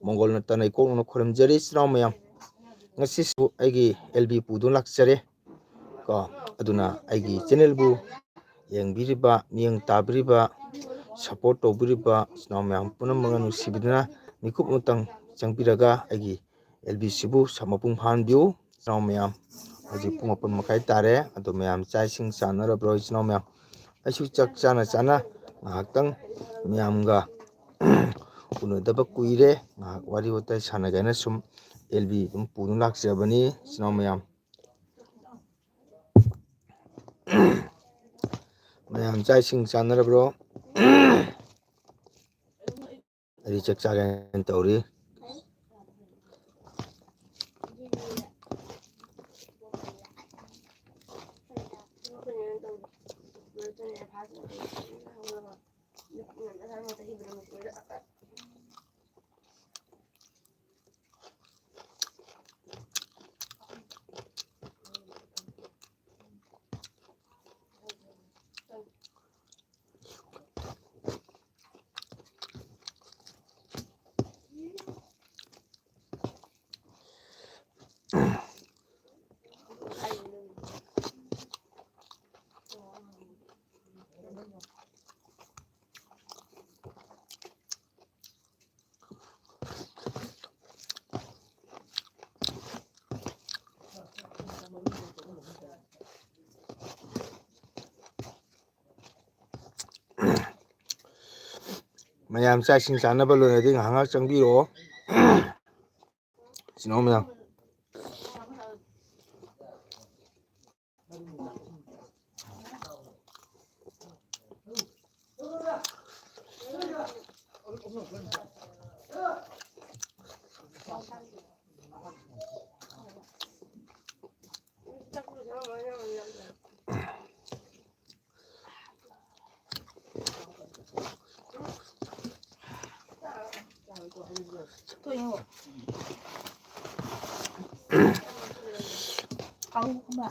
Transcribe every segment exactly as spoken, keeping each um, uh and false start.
ꯃꯪꯒꯣꯜꯅ ꯇꯅꯩ ꯀꯣꯛꯅꯅ ꯈꯨꯔꯨꯝꯖꯔꯤ꯫ ꯏꯆꯤꯟ ꯏꯅꯥꯎ ꯃꯌꯥꯝ, ꯉꯁꯤꯁꯨ ꯑꯩꯒꯤ ꯑꯦꯜ ꯕꯤ ꯄꯨꯗꯨꯅ ꯂꯥꯛꯆꯔꯦ ꯀꯣ꯫ ꯑꯗꯨꯅ ꯑꯩꯒꯤ ꯆꯦꯅꯦꯜꯕꯨ ꯌꯦꯡꯕꯤꯔꯤꯕ, ꯃꯤꯠꯌꯦꯡ ꯇꯥꯕꯤꯔꯤꯕ, ꯁꯞꯄꯣꯔꯠ ꯇꯧꯕꯤꯔꯤꯕ ꯏꯆꯤꯟ ꯏꯅꯥꯎ ꯃꯌꯥꯝ ꯄꯨꯝꯅꯃꯛꯅ ꯅꯨꯡꯁꯤꯕꯤꯗꯨꯅ ꯃꯤꯀꯨꯞ ꯑꯃꯇꯪ ꯆꯪꯕꯤꯔꯒ ꯑꯩꯒꯤ ꯑꯦꯜ ꯕꯤ ꯁꯤꯕꯨ ꯁ-, ꯃꯄꯨꯡ ꯐꯥꯍꯟꯕꯤꯌꯨ꯫ ꯏꯆꯤꯟ ꯏꯅꯥꯎ ꯃꯌꯥꯝ, ꯍꯧꯖꯤꯛ ꯄꯨꯡ ꯃꯥꯄꯟ ꯃꯈꯥꯏ ꯇꯥꯔꯦ꯫ ꯑꯗꯣ ꯃꯌꯥꯝ ꯆꯥꯛ ꯏꯁꯤꯡ ꯆꯥꯅꯔꯕ꯭ꯔꯣ? ꯏꯆꯤꯟ ꯏꯅꯥꯎ ꯃꯌꯥꯝ, ꯑꯩꯁꯨ ꯆꯥꯛ ꯆꯥꯅ ꯆꯥꯅ ꯉꯥꯏꯍꯥꯛꯇꯪ ꯃꯌꯥꯝꯒ ꯎꯅꯗꯕ ꯀꯨꯏꯔꯦ꯫ ꯉꯥꯏꯍꯥꯛ ꯋꯥꯔꯤ ꯋꯥꯇꯥꯏ ꯁꯥꯟꯅꯒꯦꯅ ꯁꯨꯝ ꯑꯦꯜ ꯕꯤ ꯑꯗꯨꯝ ꯄꯨꯗꯨꯅ ꯂꯥꯛꯆꯕꯅꯤ꯫ ꯏꯆꯤꯟ ꯏꯅꯥꯎ ꯃꯌꯥꯝ, ꯃꯌꯥꯝ ꯆꯥꯛ ꯏꯁꯤꯡ ꯆꯥꯅꯔꯕ꯭ꯔꯣ? ꯑꯩꯗꯤ ꯆꯥꯛ ꯆꯥꯒꯦꯅ ꯇꯧꯔꯤ꯫ ꯃꯌꯥꯝ ꯆꯥꯛ ꯏꯁꯤꯡ ꯆꯥꯅꯕ ꯂꯣꯏꯔꯗꯤ ꯉꯥꯏꯍꯥꯛ ꯉꯥꯏꯍꯥꯛ ꯆꯪꯕꯤꯔꯛꯑꯣ꯫ ꯏꯆꯤꯟ ꯏꯅꯥꯎ ꯃꯌꯥꯝ꯫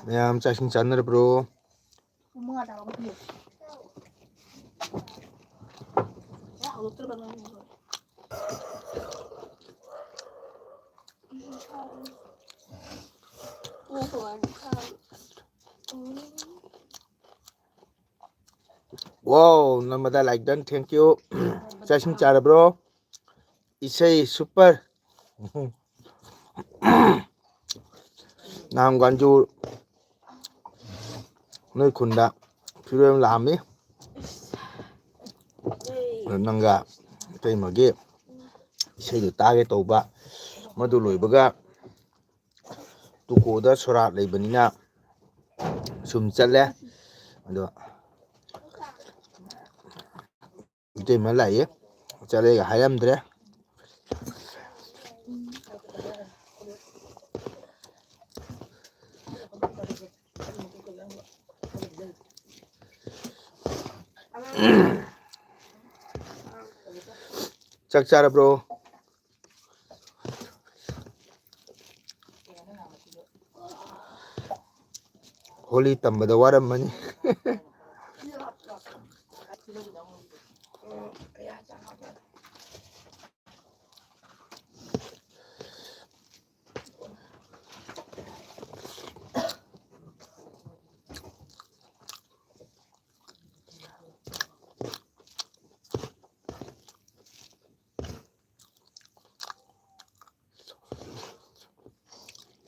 ꯃꯌꯥꯝ ꯆꯥꯛ ꯏꯁꯤꯡ ꯆꯥꯅꯔꯕ꯭ꯔꯣ? ꯄꯨꯡ ꯃꯉꯥ ꯇꯥꯔꯕ ꯈꯪꯗꯦ꯫ ꯆꯥꯛ ꯍꯧꯔꯛꯇ꯭ꯔꯕ ꯉꯥꯏꯔꯤ꯫ ꯑꯣ, ꯅꯝꯕꯗ like done, thank you. ꯆꯥꯛ ꯏꯁꯤꯡ ꯆꯥꯔꯕ꯭ꯔꯣ? ꯏꯁꯩ super. ꯅꯍꯥꯟ ꯒ꯭ꯋꯥꯟꯖꯨ ꯅꯣꯏ ꯈꯨꯟꯗ ꯐꯤꯔꯣꯏ ꯑꯃ ꯂꯥꯛꯑꯝꯃꯤ꯫ ꯑꯗꯣ ꯅꯪꯒ ꯏꯇꯩꯃꯒꯤ ꯏꯁꯩꯗꯨ ꯇꯥꯒꯦ ꯇꯧꯕ꯫ ꯃꯗꯨ ꯂꯣꯏꯕꯒ ꯇꯨꯀꯣꯗ ꯁꯣꯔꯥꯠ ꯂꯩꯕꯅꯤꯅ ꯁꯨꯝ ꯆꯠꯂꯦ꯫ ꯑꯗꯣ ꯏꯇꯩꯃ ꯂꯥꯛꯏ, ꯆꯠꯂꯦꯒ ꯍꯥꯏꯔꯝꯗ꯭ꯔꯦ꯫ ꯆꯥꯛ ꯆꯥꯔꯕ꯭ꯔꯣ? ꯍꯣꯂꯤ ꯇꯝꯕꯗ ꯋꯥꯔꯝꯃꯅꯤ꯫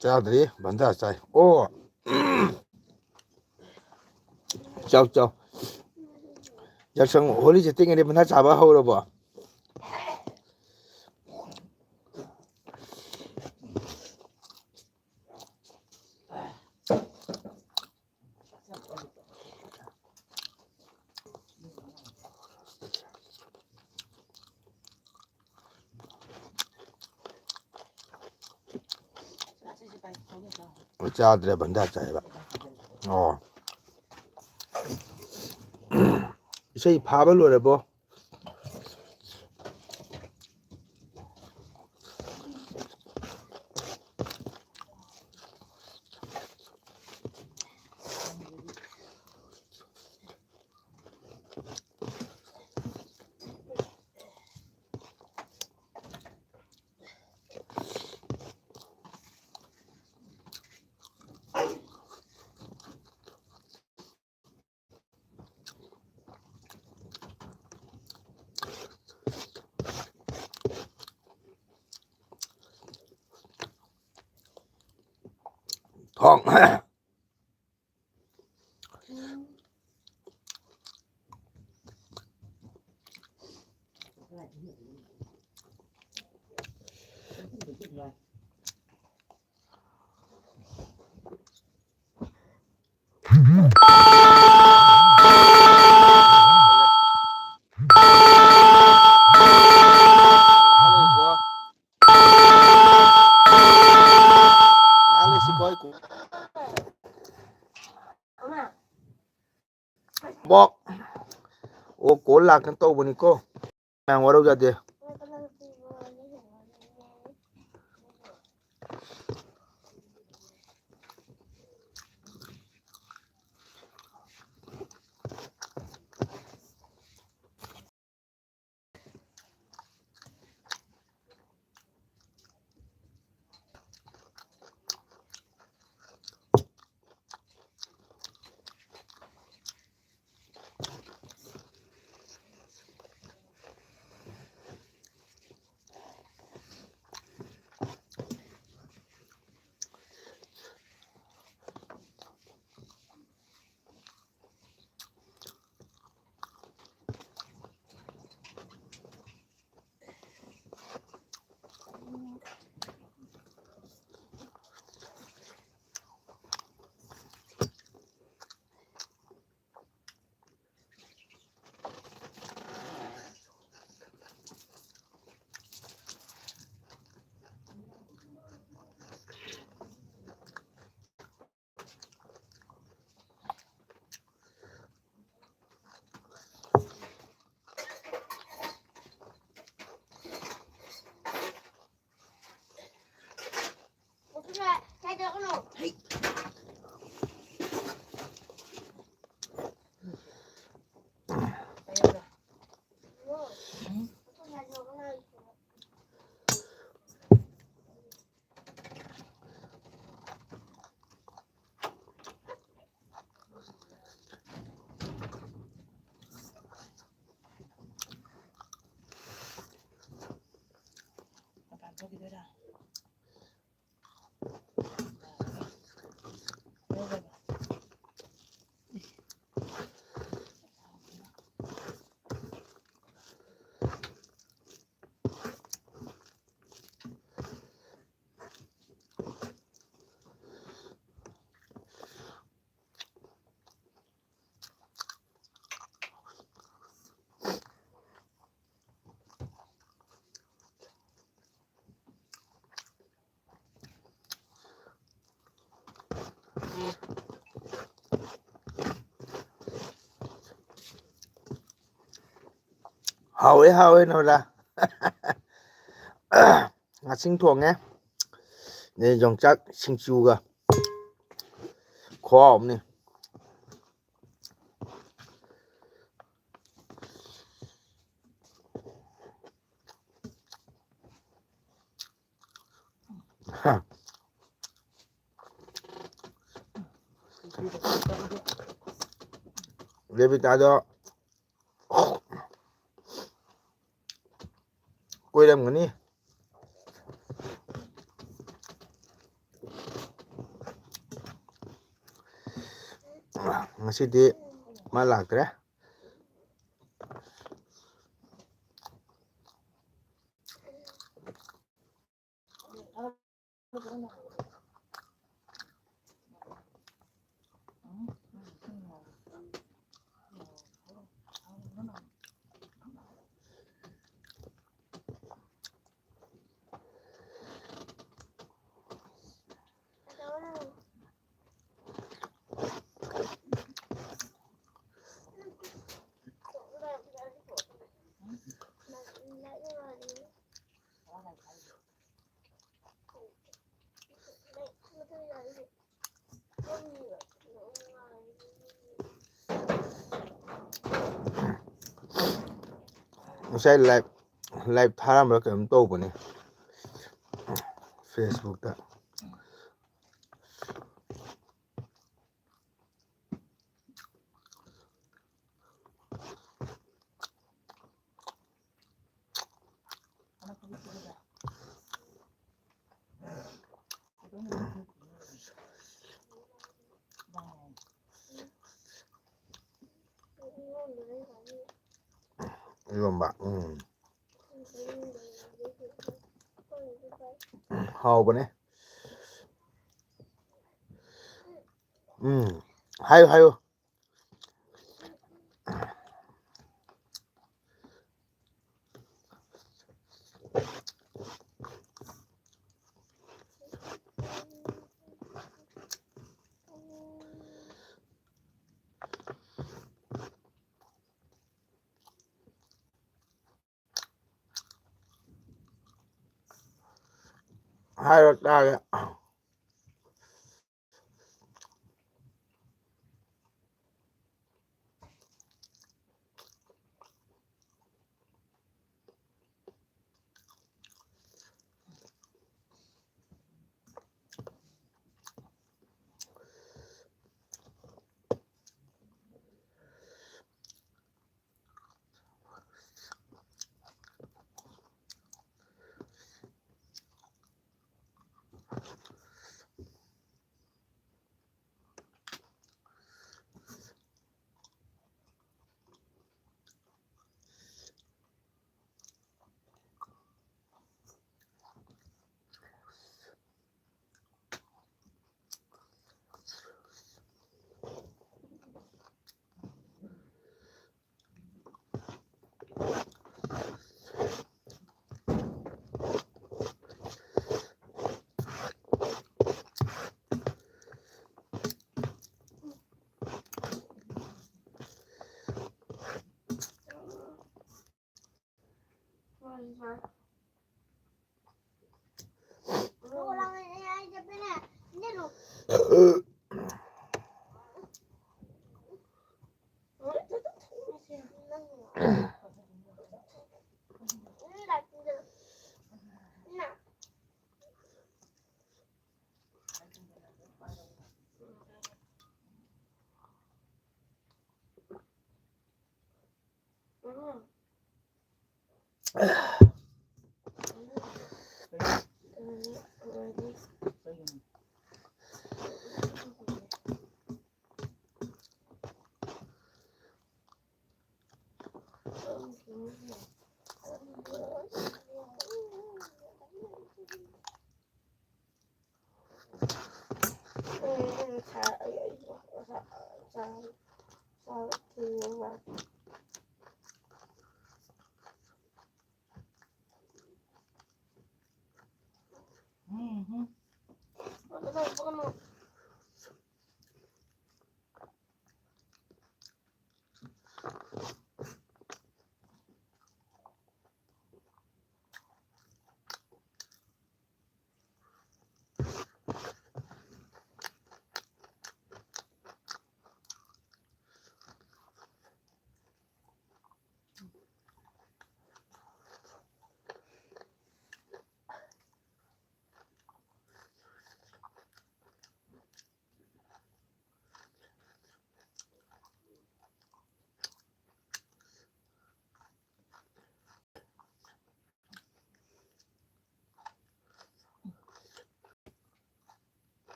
ꯆꯥꯗ꯭ꯔꯤ, ꯚꯟꯗꯥ ꯆꯥꯏ꯫ ꯑꯣ꯫ ꯆꯥꯎ, ꯆꯥꯎ꯫ ꯌꯥꯎꯁꯪ ꯍꯣꯂꯤ ꯆꯠꯇ꯭ꯔꯤꯉꯩꯗ ꯚꯟꯗꯥ ꯆꯥꯕ ꯍꯧꯔꯕꯣ? ꯆꯥꯗ꯭ꯔꯦ, ꯚꯟꯗꯥ ꯆꯥꯏꯕ꯫ ꯑꯣ꯫ ꯏꯁꯩ ꯐꯥꯕ ꯂꯣꯏꯔꯕꯣ? ꯀꯣꯡ꯫ ꯕꯣꯛ꯫ ꯑꯣ, ꯀꯣꯜ ꯂꯥꯛꯇꯅ ꯇꯧꯕꯅꯤꯀꯣ꯫ ꯃꯌꯥꯝ ꯋꯥꯔꯧ ꯌꯥꯗꯦ꯫ ꯃꯄꯥꯟ ꯊꯣꯛꯈꯤꯗꯣꯏꯔꯥ? ꯍꯥꯎꯋꯦ, ꯍꯥꯎꯋꯦ, ꯅꯣꯔꯥ꯫ ꯉꯥꯁꯤꯡ ꯊꯣꯡꯉꯦ꯫ ꯑꯗꯩ ꯌꯣꯡꯆꯥꯛ ꯁꯤꯡꯖꯨꯒ꯫ ꯈꯨꯍꯥꯎ ꯑꯃꯅꯤ꯫ ꯍꯥ꯫ ꯔꯦꯕꯤꯀꯥꯗꯣ ꯀꯣꯏꯔꯝꯒꯅꯤ꯫ ꯉꯁꯤꯗꯤ ꯃꯥ ꯂꯥꯛꯇ꯭ꯔꯦ꯫ ꯉꯁꯥꯏ ꯂꯥꯏꯞ, ꯂꯥꯏꯞ ꯊꯥꯔꯝꯕ꯭ꯔꯥ ꯀꯩꯅꯣꯝ ꯇꯧꯕꯅꯦ ꯐꯦꯁꯕꯨꯛꯇ꯫ ꯏꯔꯣꯝꯕ, ꯎꯝ꯫ ꯍꯥꯎꯕꯅꯦ꯫ ꯎꯝ, ꯍꯥꯏꯌꯨ, ꯍꯥꯏꯌꯨ꯫ ꯍꯥꯏꯔꯣ ꯇꯥꯒꯦ꯫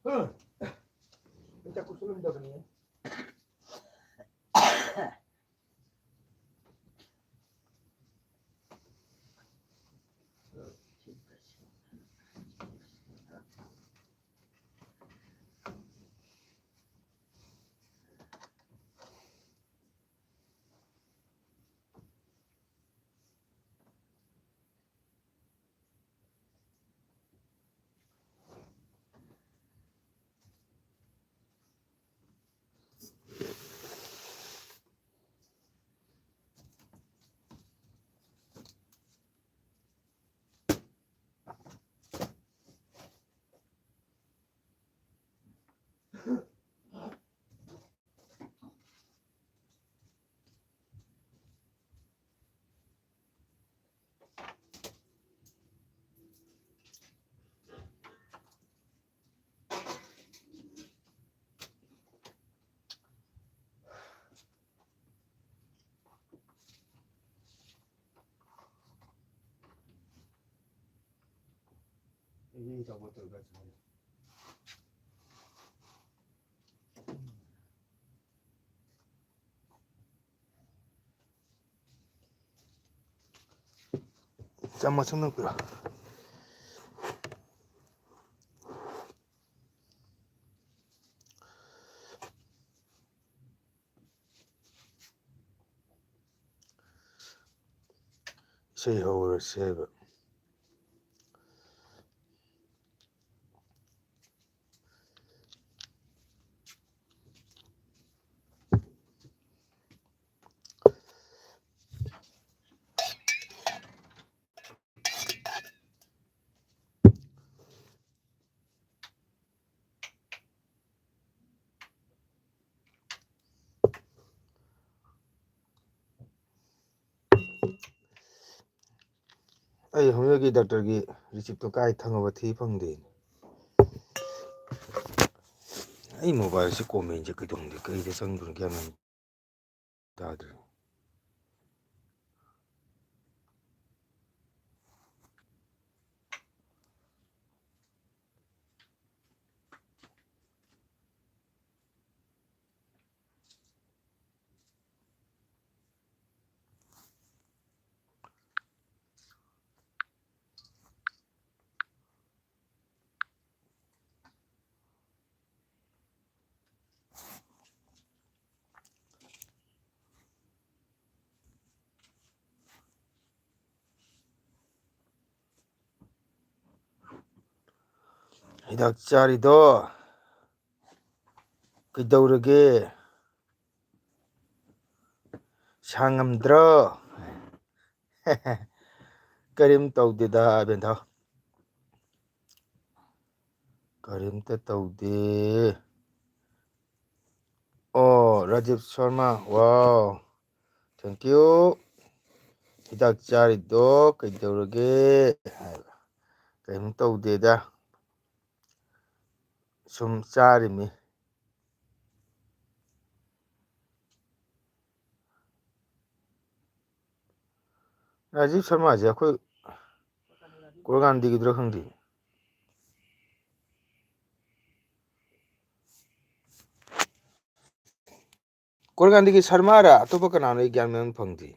ꯎꯝ꯫ ꯑꯩ ꯆꯥꯛ ꯀꯨꯞꯁꯜꯂꯝꯗꯕꯅꯤ꯫ ꯆꯥꯃꯁ ꯑꯃ ꯄꯤꯔꯣ꯫ ꯏꯁꯩ ꯍꯧꯔꯁꯦꯕ꯫ ꯑꯩ ꯍꯧꯖꯤꯛꯀꯤ ꯗꯥꯛꯇꯔꯒꯤ ꯔꯤꯁꯤꯞꯇꯣ ꯀꯥꯏ ꯊꯝꯃꯕ ꯊꯤ ꯐꯪꯗꯦ꯫ ꯑꯩ ꯃꯣꯕꯥꯏꯜꯁꯦ ꯀꯣꯃꯦꯟꯁꯦ ꯀꯩꯗꯧꯔꯝꯒꯦ, ꯀꯩꯗ ꯆꯪꯗꯣꯏꯅꯣ ꯒ꯭ꯌꯥꯟ ꯃꯦꯟ ꯇꯥꯗ꯭ꯔꯦ꯫ ꯍꯤꯗꯥꯛ ꯆꯥꯔꯤꯗꯣ ꯀꯩꯗꯧꯔꯒꯦ? ꯁꯥ ꯉꯝꯗ꯭ꯔꯣ? ꯀꯔꯤꯝ ꯇꯧꯗꯦꯗ, ꯕꯦꯟꯊꯥꯎ꯫ ꯀꯔꯤꯝꯇ ꯇꯧꯗꯦ꯫ ꯑꯣ, Rajiv Sharma, wow, thank you꯫ ꯍꯤꯗꯥꯛ ꯆꯥꯔꯤꯗꯣ ꯀꯩꯗꯧꯔꯒꯦ? ꯍꯥꯏꯕ꯫ ꯀꯔꯤꯝ ꯇꯧꯗꯦꯗ꯫ ꯁꯨꯝ ꯆꯥꯔꯤꯃꯤ꯫ ꯔꯥꯖꯤꯕ ꯁꯔꯃꯁꯦ ꯑꯩꯈꯣꯏ ꯀꯣꯔꯒꯥꯟꯗꯤꯒꯤꯗꯨꯔꯥ ꯈꯪꯗꯦ꯫ ꯀꯣꯔꯒꯥꯟꯗꯤꯒꯤ ꯁꯔꯃꯔꯥ ꯑꯇꯣꯞꯄ ꯀꯅꯥꯅꯣ? ꯑꯩ ꯒ꯭ꯌꯥꯟ ꯃꯦꯟ ꯐꯪꯗꯦ꯫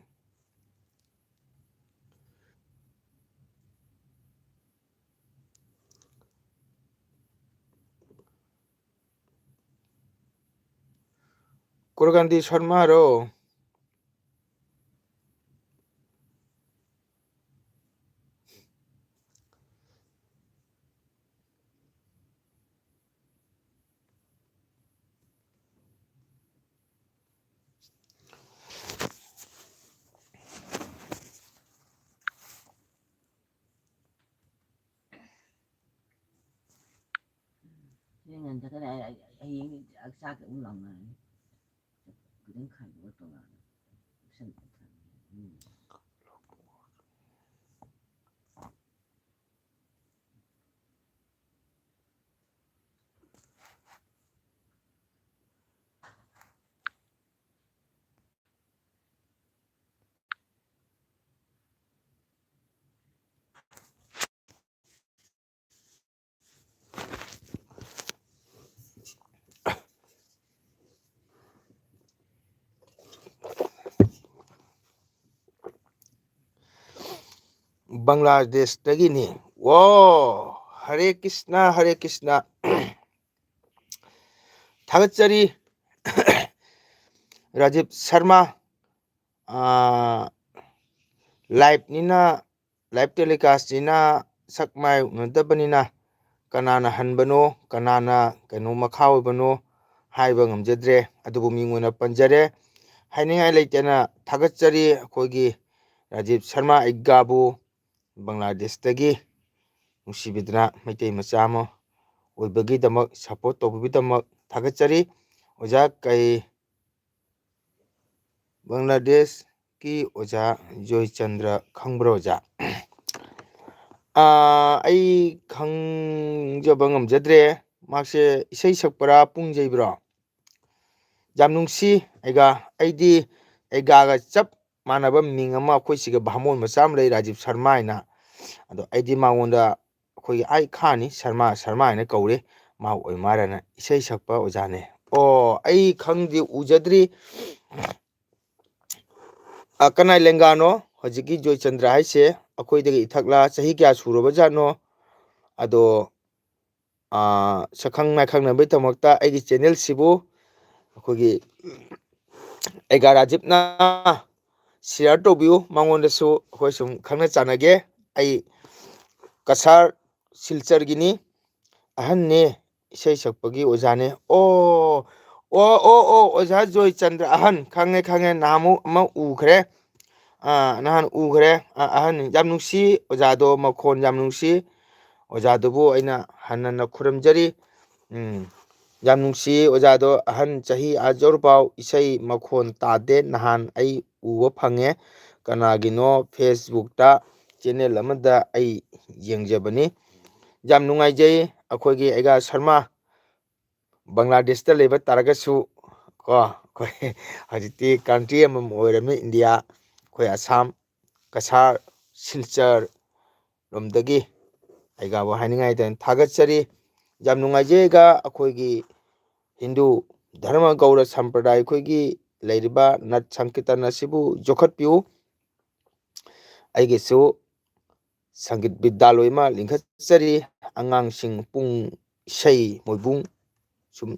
ꯀꯣꯔꯒꯥꯟꯗꯤ ꯁꯔꯃꯔꯣ? ꯁꯤ ꯉꯟꯊꯠꯀꯅꯤ꯫ ꯑꯩ, ꯑꯩ, ꯑꯩ ꯍꯌꯦꯡ ꯆꯥꯛ ꯆꯥꯛ ꯑꯃꯨꯛ ꯂꯥꯎꯅꯔꯅꯤ꯫ ꯈꯨꯗꯤꯡ ꯈꯥꯏꯗꯣꯛꯑ ꯇꯣꯉꯥꯟꯅ ꯄꯤꯁꯟꯕ ꯊꯝꯃꯦ꯫ ꯎꯝ꯫ ꯕꯪꯒ꯭ꯂꯥꯗꯦꯁꯇꯒꯤꯅꯤ꯫ ꯑꯣ, ꯍꯔꯦ ꯀ꯭ꯔꯤꯁꯅ, ꯍꯔꯦ ꯀ꯭ꯔꯤꯁꯅ꯫ ꯊꯥꯒꯠꯆꯔꯤ꯫ ꯔꯥꯖꯤꯕ ꯁꯔꯃ, ꯑꯥ, live ꯅꯤꯅ, live telecast ꯅꯤꯅ ꯁꯛ ꯃꯥꯏ ꯎꯅꯗꯕꯅꯤꯅ ꯀꯅꯥꯅ ꯍꯟꯕꯅꯣ, ꯀꯅꯥꯅ ꯀꯩꯅꯣ ꯃꯈꯥ ꯑꯣꯏꯕꯅꯣ ꯍꯥꯏꯕ ꯉꯝꯖꯗ꯭ꯔꯦ꯫ ꯑꯗꯨꯕꯨ ꯃꯤꯡ ꯑꯣꯏꯅ ꯄꯟꯖꯔꯦ꯫ ꯍꯥꯏꯅꯤꯡꯉꯥꯏ ꯂꯩꯇꯅ ꯊꯥꯒꯠꯆꯔꯤ ꯑꯩꯈꯣꯏꯒꯤ ꯔꯥꯖꯤꯕ ꯁꯔꯃ ꯑꯩꯒꯥꯕꯨ ꯕꯪꯒ꯭ꯂꯥꯗꯦꯁꯇꯒꯤ ꯅꯨꯡꯁꯤꯕꯤꯗꯨꯅ ꯃꯩꯇꯩ ꯃꯆꯥ ꯑꯃ ꯑꯣꯏꯕꯒꯤꯗꯃꯛ, ꯁꯄꯣꯔꯠ ꯇꯧꯕꯤꯕꯒꯤꯗꯃꯛ ꯊꯥꯒꯠꯆꯔꯤ꯫ ꯑꯣꯖꯥ ꯀꯩ ꯕꯪꯒ꯭ꯂꯥꯗꯦꯁꯀꯤ ꯑꯣꯖꯥ ꯖꯣꯏꯆꯟꯗ꯭ꯔ ꯈꯪꯕ꯭ꯔꯣ ꯑꯣꯖꯥ? ꯑꯥ, ꯑꯩ ꯈꯪꯖꯕ ꯉꯝꯖꯗ꯭ꯔꯦ꯫ ꯃꯍꯥꯛꯁꯦ ꯏꯁꯩ ꯁꯛꯄ꯭ꯔꯥ, ꯄꯨꯡ ꯌꯩꯕ꯭ꯔꯣ? ꯌꯥꯝ ꯅꯨꯡꯁꯤ ꯑꯩꯒꯥ꯫ ꯑꯩꯗꯤ ꯑꯩꯒꯥꯒ ꯆꯞ ꯃꯥꯟꯅꯕ ꯃꯤꯡ ꯑꯃ ꯑꯩꯈꯣꯏ ꯁꯤꯒ ꯚꯥꯃꯣꯟ ꯃꯆꯥ ꯑꯃ ꯂꯩ, ꯔꯥꯖꯤꯕ ꯁꯔꯃ ꯍꯥꯏꯅ꯫ ꯑꯗꯣ ꯑꯩꯗꯤ ꯃꯉꯣꯟꯗ ꯑꯩꯈꯣꯏꯒꯤ ꯑꯩ ꯈꯥꯅꯤ ꯁꯔꯃ, ꯁꯔꯃ ꯍꯥꯏꯅ ꯀꯧꯔꯦ꯫ ꯃꯥ ꯑꯣꯏ ꯃꯥꯜꯂꯦꯅ ꯏꯁꯩ ꯁꯛꯄ ꯑꯣꯖꯥꯅꯦ꯫ ꯑꯣ, ꯑꯩ ꯈꯪꯗꯦ, ꯎꯖꯗ꯭ꯔꯤ꯫ ꯑ, ꯀꯅꯥꯏ ꯂꯦꯡꯒꯥꯅꯣ ꯍꯧꯖꯤꯛꯀꯤ ꯖꯣꯏꯆꯟꯗ꯭ꯔ ꯍꯥꯏꯁꯦ? ꯑꯩꯈꯣꯏꯗꯒꯤ ꯏꯊꯛꯂꯥ? ꯆꯍꯤ ꯀꯌꯥ ꯁꯨꯔꯕ ꯖꯥꯠꯅꯣ? ꯑꯗꯣ, ꯑ, ꯁꯛꯈꯪ ꯃꯥꯏꯈꯪꯅꯕꯒꯤꯗꯃꯛꯇ ꯑꯩꯒꯤ ꯆꯦꯅꯦꯜꯁꯤꯕꯨ ꯑꯩꯈꯣꯏꯒꯤ ꯑꯩꯒꯥ ꯔꯥꯖꯤꯞꯅ ꯁꯤꯌꯥꯔ ꯇꯧꯕꯤꯌꯨ꯫ ꯃꯉꯣꯟꯗꯁꯨ ꯑꯩꯈꯣꯏ ꯁꯨꯝ ꯈꯪꯅ ꯆꯥꯟꯅꯒꯦ꯫ ꯑꯩ ꯀꯁꯥꯔ ꯁꯤꯜꯆꯔꯒꯤꯅꯤ, ꯑꯍꯟꯅꯦ, ꯏꯁꯩ ꯁꯛꯄꯒꯤ ꯑꯣꯖꯥꯅꯦ꯫ ꯑꯣ, ꯑꯣ, ꯑꯣ, ꯑꯣ, ꯑꯣꯖꯥ ꯖꯣꯏꯆꯟꯗ꯭ꯔ ꯑꯍꯟ, ꯈꯪꯉꯦ, ꯈꯪꯉꯦ, ꯅꯍꯥꯟꯃꯨꯛ ꯑꯃ ꯎꯈ꯭ꯔꯦ꯫ ꯑꯥ, ꯅꯍꯥꯟ ꯎꯈ꯭ꯔꯦ꯫ ꯑꯥ, ꯑꯍꯟ ꯌꯥꯝ ꯅꯨꯡꯁꯤ, ꯑꯣꯖꯥꯗꯣ ꯃꯈꯣꯟ ꯌꯥꯝ ꯅꯨꯡꯁꯤ꯫ ꯑꯣꯖꯥꯗꯨꯕꯨ ꯑꯩꯅ ꯍꯟꯅ ꯍꯟꯅ ꯈꯨꯔꯨꯝꯖꯔꯤ꯫ ꯎꯝ, ꯌꯥꯝ ꯅꯨꯡꯁꯤ ꯑꯣꯖꯥꯗꯣ, ꯑꯍꯟ ꯆꯍꯤ ꯑꯥ ꯌꯧꯔꯐꯥꯎ ꯏꯁꯩ ꯃꯈꯣꯟ ꯇꯥꯗꯦ꯫ ꯅꯍꯥꯟ ꯑꯩ ꯎꯕ ꯐꯪꯉꯦ, ꯀꯅꯥꯒꯤꯅꯣ ꯐꯦꯁꯕꯨꯛꯇ ꯆꯦꯅꯦꯜ ꯑꯃꯗ ꯑꯩ ꯌꯦꯡꯖꯕꯅꯤ꯫ ꯌꯥꯝ ꯅꯨꯡꯉꯥꯏꯖꯩ꯫ ꯑꯩꯈꯣꯏꯒꯤ ꯑꯩꯒꯥ ꯁꯔꯃ ꯕꯪꯒ꯭ꯂꯥꯗꯦꯁꯇ ꯂꯩꯕ ꯇꯥꯔꯒꯁꯨ ꯀꯣ, ꯑꯩꯈꯣꯏ ꯍꯧꯖꯤꯛꯇꯤ ꯀꯟꯇ꯭ꯔꯤ ꯑꯃꯃꯝ ꯑꯣꯏꯔꯝꯃꯤ ꯏꯟꯗꯤꯌꯥ꯫ ꯑꯩꯈꯣꯏ ꯑꯁꯥꯝ, ꯀꯁꯥꯔ, ꯁꯤꯜꯆꯔ ꯂꯣꯝꯗꯒꯤ ꯑꯩꯒꯥꯕꯨ ꯍꯥꯏꯅꯤꯡꯉꯥꯏ ꯂꯩꯇꯅ ꯊꯥꯒꯠꯆꯔꯤ꯫ ꯌꯥꯝ ꯅꯨꯡꯉꯥꯏꯖꯩ ꯑꯩꯒꯥ꯫ ꯑꯩꯈꯣꯏꯒꯤ ꯍꯤꯟꯗꯨ ꯙꯔꯃ ꯒꯧꯔ ꯁꯝꯄ꯭ꯔꯗꯥꯌ ꯑꯩꯈꯣꯏꯒꯤ ꯂꯩꯔꯤꯕ ꯅꯠ ꯁꯪꯀꯤꯔꯇꯟ ꯑꯁꯤꯕꯨ ꯌꯣꯛꯈꯠꯄꯤꯌꯨ꯫ ꯑꯩꯒꯤꯁꯨ ꯁꯪꯒꯤꯠ ꯕꯤꯗ꯭ꯌꯥꯂꯣꯏ ꯑꯃ ꯂꯤꯡꯈꯠꯆꯔꯤ꯫ ꯑꯉꯥꯡꯁꯤꯡ ꯄꯨꯡ ꯏꯁꯩ ꯃꯣꯏꯕꯨꯡ ꯁꯨꯝ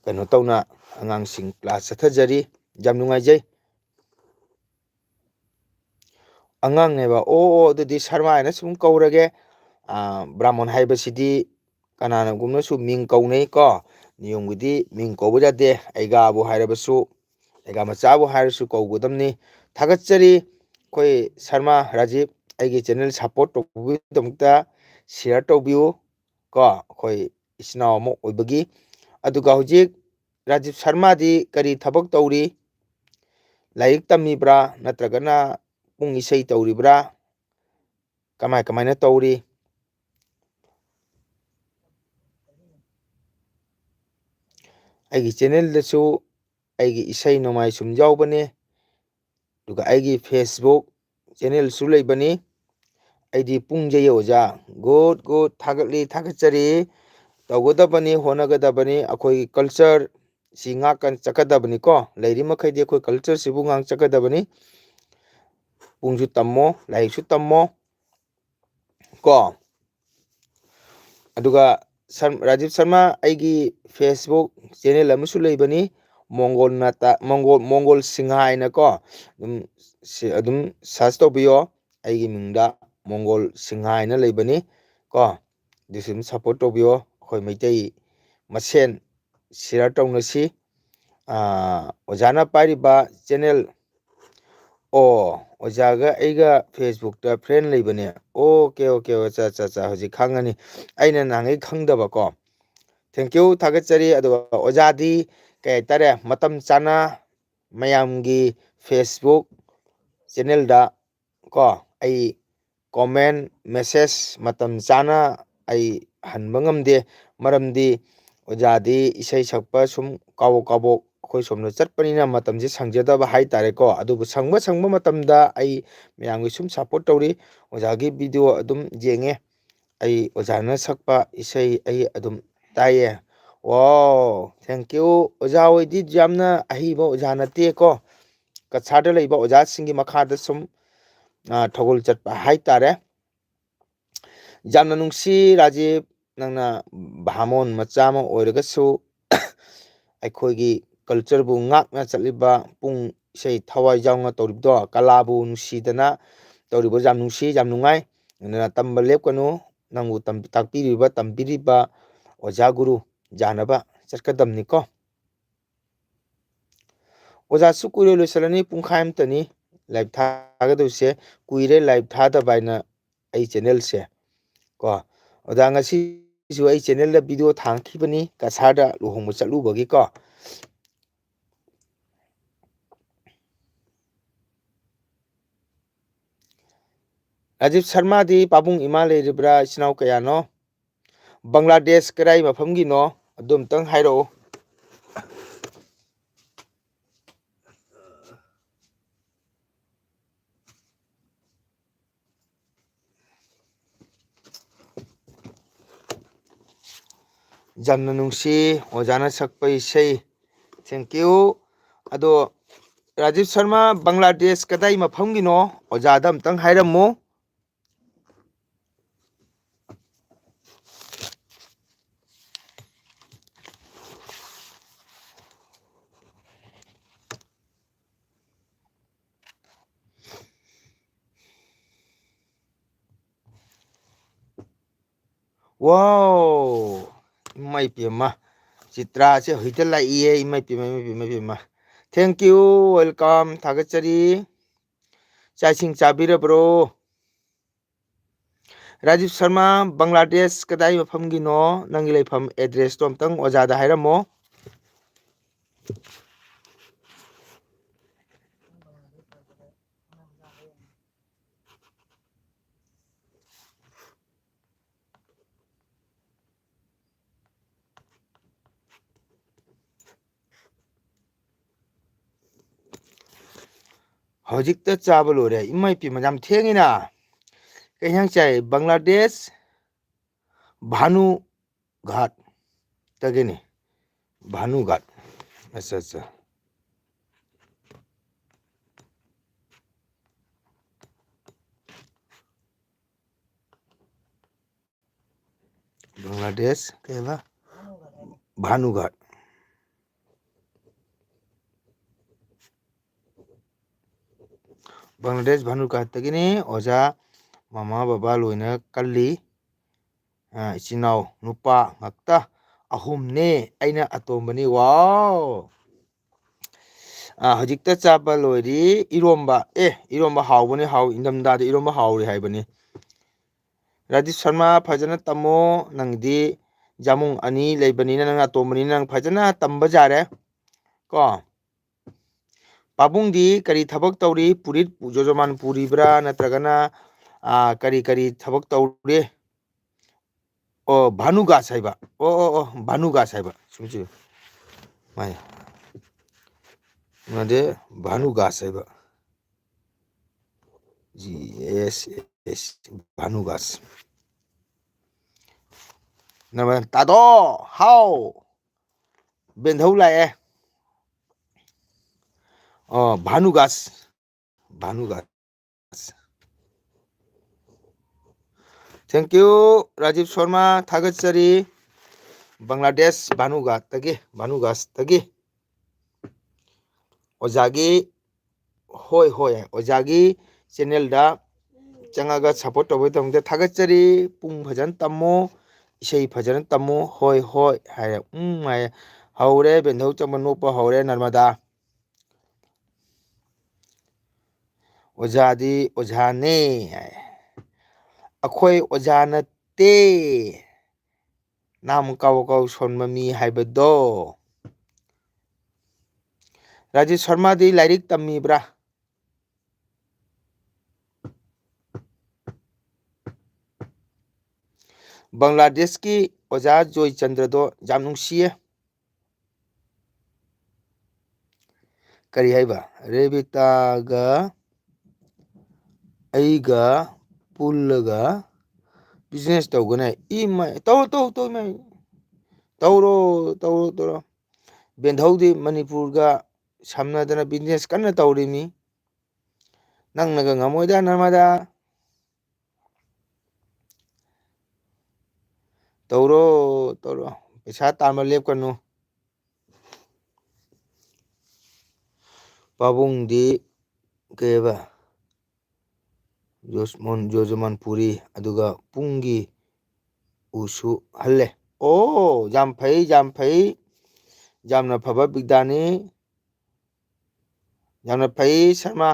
ꯀꯩꯅꯣ ꯇꯧꯅ ꯑꯉꯥꯡꯁꯤꯡ ꯀ꯭ꯂꯥꯁ ꯆꯠꯊꯖꯔꯤ꯫ ꯌꯥꯝ ꯅꯨꯡꯉꯥꯏꯖꯩ꯫ ꯑꯉꯥꯡꯅꯦꯕ꯫ ꯑꯣ, ꯑꯣ, ꯑꯗꯨꯗꯤ ꯁꯔꯃ ꯍꯥꯏꯅ ꯁꯨꯝ ꯀꯧꯔꯒꯦ꯫ ꯑꯥ, ꯕ꯭ꯔꯥꯍꯃꯣꯟ ꯍꯥꯏꯕꯁꯤꯗꯤ ꯀꯅꯥꯅꯒꯨꯝꯅꯁꯨ ꯃꯤꯡ ꯀꯧꯅꯩ ꯀꯣ꯫ ꯅꯤꯌꯣꯝꯒꯤꯗꯤ ꯃꯤꯡ ꯀꯧꯕ ꯌꯥꯗꯦ꯫ ꯑꯩꯒꯥꯕꯨ ꯍꯥꯏꯔꯕꯁꯨ, ꯑꯩꯒꯥ ꯃꯆꯥꯕꯨ ꯍꯥꯏꯔꯁꯨ ꯀꯧꯒꯗꯕꯅꯤ꯫ ꯊꯥꯒꯠꯆꯔꯤ ꯑꯩꯈꯣꯏ ꯁꯔꯃ ꯔꯥꯖꯤꯞ, ꯑꯩꯒꯤ ꯆꯦꯅꯦꯜ ꯁꯞꯄꯣꯔꯠ ꯇꯧꯕꯤꯕꯒꯤꯗꯃꯛꯇ꯫ ꯁꯤꯌꯔ ꯇꯧꯕꯤꯌꯨ ꯀꯣ, ꯑꯩꯈꯣꯏ ꯏꯆꯤꯟ ꯏꯅꯥꯎ ꯑꯃ ꯑꯣꯏꯕꯒꯤ꯫ ꯑꯗꯨꯒ ꯍꯧꯖꯤꯛ ꯔꯥꯖꯤꯞ ꯁꯔꯃꯗꯤ ꯀꯔꯤ ꯊꯕꯛ ꯇꯧꯔꯤ? ꯂꯥꯏꯔꯤꯛ ꯇꯝꯃꯤꯕ꯭ꯔꯥ, ꯅꯠꯇ꯭ꯔꯒꯅ ꯄꯨꯡ ꯏꯁꯩ ꯇꯧꯔꯤꯕ꯭ꯔꯥ? ꯀꯃꯥꯏ ꯀꯃꯥꯏꯅ ꯇꯧꯔꯤ? ꯑꯩꯒꯤ ꯆꯦꯅꯦꯜꯗꯁꯨ ꯑꯩꯒꯤ ꯏꯁꯩ ꯅꯣꯡꯃꯥꯏ ꯁꯨꯝ ꯌꯥꯎꯕꯅꯦ, ꯑꯗꯨꯒ ꯑꯩꯒꯤ ꯐꯦꯁꯕꯨꯛ ꯆꯦꯅꯦꯜꯁꯨ ꯂꯩꯕꯅꯤ꯫ ꯑꯩꯗꯤ ꯄꯨꯡ ꯌꯩꯌꯦ ꯑꯣꯖꯥ꯫ ꯒꯨꯗ, ꯒꯨꯗ, ꯊꯥꯒꯠꯂꯤ, ꯊꯥꯒꯠꯆꯔꯤ꯫ ꯇꯧꯒꯗꯕꯅꯤ, ꯍꯣꯠꯅꯒꯗꯕꯅꯤ꯫ ꯑꯩꯈꯣꯏꯒꯤ ꯀꯜꯆꯔ ꯁꯤ ꯉꯥꯛꯀ ꯆꯠꯀꯗꯕꯅꯤꯀꯣ꯫ ꯂꯩꯔꯤ ꯃꯈꯩꯗꯤ ꯑꯩꯈꯣꯏ ꯀꯜꯆꯔꯁꯤꯕꯨ ꯉꯥꯛ ꯆꯠꯀꯗꯕꯅꯤ꯫ ꯄꯨꯡꯁꯨ ꯇꯝꯃꯣ, ꯂꯥꯏꯔꯤꯛꯁꯨ ꯇꯝꯃꯣ ꯀꯣ꯫ ꯑꯗꯨꯒ ꯁꯔ-, ꯔꯥꯖꯤꯞ ꯁꯔꯃ ꯑꯩꯒꯤ ꯐꯦꯁꯕꯨꯛ ꯆꯦꯅꯦꯜ ꯑꯃꯁꯨ ꯂꯩꯕꯅꯤ, ꯃꯣꯡꯒꯣꯜ ꯅꯥꯇꯥ-, ꯃꯣꯡꯒꯣꯜ, ꯃꯣꯡꯒꯣꯜ ꯁꯤꯡꯍ ꯍꯥꯏꯅꯀꯣ꯫ ꯑꯗꯨꯝ ꯁꯤ-, ꯑꯗꯨꯝ ꯁꯔꯁ ꯇꯧꯕꯤꯌꯣ꯫ ꯑꯩꯒꯤ ꯃꯤꯡꯗ ꯃꯣꯡꯒꯣꯜ ꯁꯤꯡꯍ ꯍꯥꯏꯅ ꯂꯩꯕꯅꯤ ꯀꯣ꯫ ꯑꯗꯨꯁꯨ ꯑꯗꯨꯝ ꯁꯞꯄꯣꯔꯠ ꯇꯧꯕꯤꯌꯣ꯫ ꯑꯩꯈꯣꯏ ꯃꯩꯇꯩ ꯃꯁꯦꯟ ꯁꯤꯌꯔ ꯇꯧꯅꯁꯤ꯫ ꯑꯥ, ꯑꯣꯖꯥꯅ ꯄꯥꯏꯔꯤꯕ ꯆꯦꯅꯦꯜ, ꯑꯣ, ꯑꯣꯖꯥꯒ ꯑꯩꯒ ꯐꯦꯁꯕꯨꯛꯇ ꯐ꯭ꯔꯦꯟ ꯂꯩꯕꯅꯦ꯫ ꯑꯣꯀꯦ, ꯑꯣꯀꯦ, ꯑꯠꯆꯥ, ꯑꯠꯆꯥ, ꯑꯠꯆꯥ, ꯍꯧꯖꯤꯛ ꯈꯪꯉꯅꯤ꯫ ꯑꯩꯅ ꯅꯍꯥꯟꯒꯩ ꯈꯪꯗꯕꯀꯣ꯫ Thank you, ꯊꯥꯒꯠꯆꯔꯤ꯫ ꯑꯗꯨꯒ ꯑꯣꯖꯥꯗꯤ ꯀꯩ ꯍꯥꯏꯇꯥꯔꯦ, ꯃꯇꯝ ꯆꯥꯅ ꯃꯌꯥꯝꯒꯤ ꯐꯦꯁꯕꯨꯛ ꯆꯦꯅꯦꯜꯗ ꯀꯣ, ꯑꯩ ꯀꯣꯃꯦꯟ, ꯃꯦꯁꯦꯖ ꯃꯇꯝ ꯆꯥꯅ ꯑꯩ ꯍꯟꯕ ꯉꯝꯗꯦ꯫ ꯃꯔꯝꯗꯤ ꯑꯣꯖꯥꯗꯤ ꯏꯁꯩ ꯁꯛꯄ ꯁꯨꯝ ꯀꯥꯕꯣꯛ ꯀꯥꯕꯣꯛ ꯑꯩꯈꯣꯏ ꯁꯣꯝꯗ ꯆꯠꯄꯅꯤꯅ ꯃꯇꯝꯁꯦ ꯁꯪꯖꯗꯕ ꯍꯥꯏꯇꯥꯔꯦꯀꯣ꯫ ꯑꯗꯨꯕꯨ ꯁꯪꯕ ꯁꯪꯕ ꯃꯇꯝꯗ ꯑꯩ ꯃꯌꯥꯝꯒꯤ ꯁꯨꯝ ꯁꯞꯄꯣꯔꯠ ꯇꯧꯔꯤ꯫ ꯑꯣꯖꯥꯒꯤ ꯚꯤꯗꯤꯑꯣ ꯑꯗꯨꯝ ꯌꯦꯡꯉꯦ꯫ ꯑꯩ ꯑꯣꯖꯥꯅ ꯁꯛꯄ ꯏꯁꯩ ꯑꯩ ꯑꯗꯨꯝ ꯇꯥꯏꯌꯦ꯫ ꯋꯥꯎ, thank you꯫ ꯑꯣꯖꯥ ꯍꯣꯏꯗꯤ ꯌꯥꯝꯅ ꯑꯍꯩꯕ ꯑꯣꯖꯥ ꯅꯠꯇꯦꯀꯣ꯫ ꯀꯁꯥꯔꯗ ꯂꯩꯕ ꯑꯣꯖꯥꯁꯤꯡꯒꯤ ꯃꯈꯥꯗ ꯁꯨꯝ, ꯑ, ꯊꯧꯒꯜ ꯆꯠꯄ ꯍꯥꯏꯇꯥꯔꯦ꯫ ꯌꯥꯝꯅ ꯅꯨꯡꯁꯤ ꯔꯥꯖꯤꯞ, ꯅꯪꯅ ꯚꯥꯃꯣꯟ ꯃꯆꯥ ꯑꯃ ꯑꯣꯏꯔꯒꯁꯨ ꯑꯩꯈꯣꯏꯒꯤ ꯀꯜꯆꯔꯕꯨ ꯉꯥꯛꯅ ꯆꯠꯂꯤꯕ, ꯄꯨꯡ ꯏꯁꯩ ꯊꯋꯥꯏ ꯌꯥꯎꯅ ꯇꯧꯔꯤꯕꯗꯣ, ꯀꯂꯥꯕꯨ ꯅꯨꯡꯁꯤꯗꯅ ꯇꯧꯔꯤꯕ ꯌꯥꯝ ꯅꯨꯡꯁꯤ, ꯌꯥꯝ ꯅꯨꯡꯉꯥꯏ꯫ ꯑꯗꯨꯅ ꯇꯝꯕ ꯂꯦꯞꯀꯅꯨ, ꯅꯪꯕꯨ ꯇꯝ-, ꯇꯥꯛꯄꯤꯔꯤꯕ, ꯇꯝꯕꯤꯔꯤꯕ ꯑꯣꯖꯥ ꯒꯨꯔꯨ ꯌꯥꯅꯕ ꯆꯠꯀꯗꯕꯅꯤꯀꯣ꯫ ꯑꯣꯖꯥꯁꯨ ꯀꯨꯏꯔꯣꯏ, ꯂꯣꯏꯁꯤꯜꯂꯅꯤ, ꯄꯨꯡꯈꯥꯏ ꯑꯃꯇꯅꯤ live ꯊꯥꯒꯗꯧꯔꯤꯁꯦ꯫ ꯀꯨꯏꯔꯦ live ꯊꯥꯗꯕ ꯍꯥꯏꯅ ꯑꯩ channelꯁꯦ ꯀꯣ꯫ ꯑꯣꯖꯥ ꯉꯁꯤꯁꯨ ꯑꯩ channelꯗ video ꯊꯥꯡꯈꯤꯕꯅꯤ, ꯀꯁꯥꯔꯗ ꯂꯨꯍꯣꯡꯕ ꯆꯠꯂꯨꯕꯒꯤꯀꯣ꯫ ꯔꯥꯖꯤꯕ ꯁꯔꯃꯥꯗꯤ ꯄꯥꯕꯨꯡ ꯏꯃꯥ ꯂꯩꯔꯤꯕ꯭ꯔꯥ? ꯏꯆꯤꯟ ꯏꯅꯥꯎ ꯀꯌꯥꯅꯣ? ꯕꯪꯒ꯭ꯂꯥꯗꯦꯁ ꯀꯗꯥꯏ ꯃꯐꯝꯒꯤꯅꯣ? ꯑꯗꯨ ꯑꯝꯇꯪ ꯍꯥꯏꯔꯛꯑꯣ꯫ ꯌꯥꯝꯅ ꯅꯨꯡꯁꯤ ꯑꯣꯖꯥꯅ ꯁꯛꯄ ꯏꯁꯩ꯫ Thank you꯫ ꯑꯗꯣ ꯔꯥꯖꯤꯕ ꯁꯔꯃꯥ, ꯕꯪꯒ꯭ꯂꯥꯗꯦꯁ ꯀꯗꯥꯏ ꯃꯐꯝꯒꯤꯅꯣ? ꯑꯣꯖꯥꯗ ꯑꯝꯇꯪ ꯍꯥꯏꯔꯝꯃꯨ꯫ Wow! ꯏꯃꯥ ꯏꯄꯦꯝꯃ, ꯆꯤꯇ꯭ꯔꯥꯁꯦ ꯍꯧꯖꯤꯛꯇ ꯂꯥꯛꯏꯌꯦ꯫ ꯏꯃꯥ ꯏꯄꯦꯝꯃ, ꯏꯃꯥ ꯏꯄꯦꯝꯃ, ꯏꯃꯥ ꯏꯄꯦꯝꯃ꯫ Thank you, welcome, ꯊꯥꯒꯠꯆꯔꯤ꯫ ꯆꯥꯛ ꯏꯁꯤꯡ ꯆꯥꯕꯤꯔꯕ꯭ꯔꯣ? ꯔꯥꯖꯤꯕ ꯁꯔꯃꯥ, ꯕꯪꯒ꯭ꯂꯥꯗꯦꯁ ꯀꯗꯥꯏ ꯃꯐꯝꯒꯤꯅꯣ? ꯅꯪꯒꯤ ꯂꯩꯐꯝ addressꯇꯣ ꯑꯝꯇꯪ ꯑꯣꯖꯥꯗ ꯍꯥꯏꯔꯝꯃꯣ꯫ ꯍꯧꯖꯤꯛꯇ ꯆꯥꯕ ꯂꯣꯏꯔꯦ꯫ ꯏꯃꯥ ꯏꯄꯦꯝꯃ, ꯌꯥꯝ ꯊꯦꯡꯉꯤꯅ꯫ ꯀꯩ ꯏꯟꯁꯥꯡ ꯆꯥꯏ? ꯕꯪꯒ꯭ꯂꯥꯗꯦꯁ ꯚꯥꯅꯨ ꯘꯥꯠꯇꯒꯤꯅꯤ꯫ ꯚꯥꯅꯨ ꯘꯥꯠ꯫ ꯑꯠꯆꯥ, ꯑꯠꯆꯥ꯫ ꯕꯪꯒ꯭ꯂꯥꯗꯦꯁ ꯀꯩ ꯍꯥꯏꯕ? ꯚꯥꯅꯨ ꯘꯥꯠ꯫ ꯕꯪꯒ꯭ꯂꯥꯗꯦꯁ ꯚꯥꯅꯨ ꯘꯥꯠꯇꯒꯤꯅꯤ꯫ ꯑꯣꯖꯥ, ꯃꯃꯥ ꯕꯕꯥ ꯂꯣꯏꯅ ꯀꯜꯂꯤ꯫ ꯑ, ꯏꯆꯤꯟ ꯏꯅꯥꯎ ꯅꯨꯄꯥ ꯉꯥꯛꯇ ꯑꯍꯨꯝꯅꯦ, ꯑꯩꯅ ꯑꯇꯣꯝꯕꯅꯤ꯫ ꯋꯥꯎ! ꯑ, ꯍꯧꯖꯤꯛꯇ ꯆꯥꯕ ꯂꯣꯏꯔꯤ ꯏꯔꯣꯝꯕ꯫ ꯑꯦ, ꯏꯔꯣꯝꯕ ꯍꯥꯎꯕꯅꯤ, ꯍꯥꯎ-, ꯏꯪꯊꯝꯊꯥꯗ ꯏꯔꯣꯝꯕ ꯍꯥꯎꯔꯤ ꯍꯥꯏꯕꯅꯤ꯫ ꯔꯥꯖꯤꯠ ꯁꯔꯃ, ꯐꯖꯅ ꯇꯝꯃꯣ, ꯅꯪꯗꯤ ꯖꯥꯃꯨꯡ ꯑꯅꯤ ꯂꯩꯕꯅꯤꯅ, ꯅꯪ ꯑꯇꯣꯝꯕꯅꯤꯅ ꯅꯪ ꯐꯖꯅ ꯇꯝꯕ ꯌꯥꯔꯦ꯫ ꯀꯣ? ꯄꯥꯕꯨꯡꯗꯤ ꯀꯔꯤ ꯊꯕꯛ ꯇꯧꯔꯤ? ꯄꯨꯔꯤꯠ ꯌꯣꯖꯃꯥꯟ ꯄꯨꯔꯤꯕ꯭ꯔꯥ? ꯅꯠꯇ꯭ꯔꯒꯅ, ꯑ, ꯀꯔꯤ ꯀꯔꯤ ꯊꯕꯛ ꯇꯧꯔꯤ? ꯑꯣ, ꯚꯥꯅꯨꯒꯥꯁ ꯍꯥꯏꯕ꯫ ꯑꯣ, ꯑꯣ, ꯑꯣ, ꯚꯥꯅꯨꯒꯥꯁ ꯍꯥꯏꯕ꯫ ꯆꯨꯝꯃꯤ, ꯆꯨꯝꯃꯤ꯫ ꯃꯥꯅꯦ꯫ ꯅꯠꯇꯦ, ꯚꯥꯅꯨꯒꯥꯁ ꯍꯥꯏꯕ꯫ G S S, ꯚꯥꯅꯨꯒꯥꯁ꯫ ꯅꯃ-, ꯇꯥꯗꯣ, ꯍꯥꯎ꯫ ꯕꯦꯟꯙꯧ ꯂꯥꯛꯑꯦ꯫ ꯑꯣ, ꯚꯥꯅꯨꯒꯥꯁ꯫ ꯚꯥꯅꯨꯒꯥꯁ꯫ Thank you, ꯔꯥꯖꯤꯕ ꯁꯔꯃ, ꯊꯥꯒꯠꯆꯔꯤ꯫ ꯕꯪꯒ꯭ꯂꯥꯗꯦꯁ, ꯚꯥꯅꯨꯒꯥꯁꯇꯒꯤ, ꯚꯥꯅꯨꯒꯥꯁꯇꯒꯤ꯫ ꯑꯣꯖꯥꯒꯤ, ꯍꯣꯏ, ꯍꯣꯏ, ꯑꯣꯖꯥꯒꯤ channelꯗ ꯆꯪꯉꯒ support ꯇꯧꯕꯒꯤꯗꯃꯛꯇ ꯊꯥꯒꯠꯆꯔꯤ꯫ ꯄꯨꯡ ꯐꯖꯅ ꯇꯝꯃꯨ, ꯏꯁꯩ ꯐꯖꯅ ꯇꯝꯃꯨ꯫ ꯍꯣꯏ, ꯍꯣꯏ ꯍꯥꯏꯔꯦ, ꯎꯝ ꯍꯥꯏꯔꯦ꯫ ꯍꯧꯔꯦ, ꯕꯦꯟꯙꯧ ꯆꯪꯕ ꯅꯣꯛꯄ ꯍꯧꯔꯦ, ꯅꯔꯃꯗꯥ꯫ ꯑꯣꯖꯥꯗꯤ ꯑꯣꯖꯥꯅꯦ ꯍꯥꯏ꯫ ꯑꯩꯈꯣꯏ ꯑꯣꯖꯥ ꯅꯠꯇꯦ꯫ ꯅꯥꯝ ꯀꯥꯎ ꯀꯥꯎ ꯁꯣꯟꯕ ꯃꯤ ꯍꯥꯏꯕꯗꯣ꯫ ꯔꯥꯖꯤꯠ ꯁꯔꯃꯗꯤ ꯂꯥꯏꯔꯤꯛ ꯇꯝꯃꯤꯕ꯭ꯔꯥ? ꯕꯪꯒ꯭ꯂꯥꯗꯦꯁꯀꯤ ꯑꯣꯖꯥ ꯖꯣꯏꯆꯟꯗ꯭ꯔꯗꯣ ꯌꯥꯝ ꯅꯨꯡꯁꯤꯌꯦ꯫ ꯀꯔꯤ ꯍꯥꯏꯕ? ꯔꯦꯕꯤꯇꯥꯒ ꯑꯩꯒ ꯄꯨꯜꯂꯒ business ꯇꯧꯒꯅꯤ꯫ ꯏꯃꯥꯏ, ꯇꯧꯔꯣ, ꯇꯧꯔꯣ, ꯇꯧꯔꯣ, ꯏꯃꯥꯏ꯫ ꯇꯧꯔꯣ, ꯇꯧꯔꯣ, ꯇꯧꯔꯣ꯫ ꯕꯦꯟꯙꯧꯗꯤ ꯃꯅꯤꯄꯨꯔꯒ ꯁꯝꯅꯗꯅ business ꯀꯟꯅ ꯇꯧꯔꯤꯃꯤ꯫ ꯅꯪꯅꯒ ꯉꯝꯃꯣꯏꯗ, ꯅꯔꯃꯗꯥ꯫ ꯇꯧꯔꯣ, ꯇꯧꯔꯣ꯫ ꯄꯩꯁꯥ ꯇꯥꯟꯕ ꯂꯦꯞꯀꯅꯨ꯫ ꯄꯥꯕꯨꯡꯗꯤ ꯀꯩꯕ? ꯌꯣꯖꯃꯣꯟ-, ꯌꯣꯖꯃꯥꯟ ꯄꯨꯔꯤ, ꯑꯗꯨꯒ ꯄꯨꯡꯒꯤ ꯎꯁꯨ ꯍꯜꯂꯦ꯫ ꯑꯣ, ꯌꯥꯝ ꯐꯩ, ꯌꯥꯝ ꯐꯩ꯫ ꯌꯥꯝꯅ ꯐꯕ ꯕꯤꯒ꯭ꯌꯥꯅꯤ꯫ ꯌꯥꯝꯅ ꯐꯩ, ꯁꯔꯃ꯫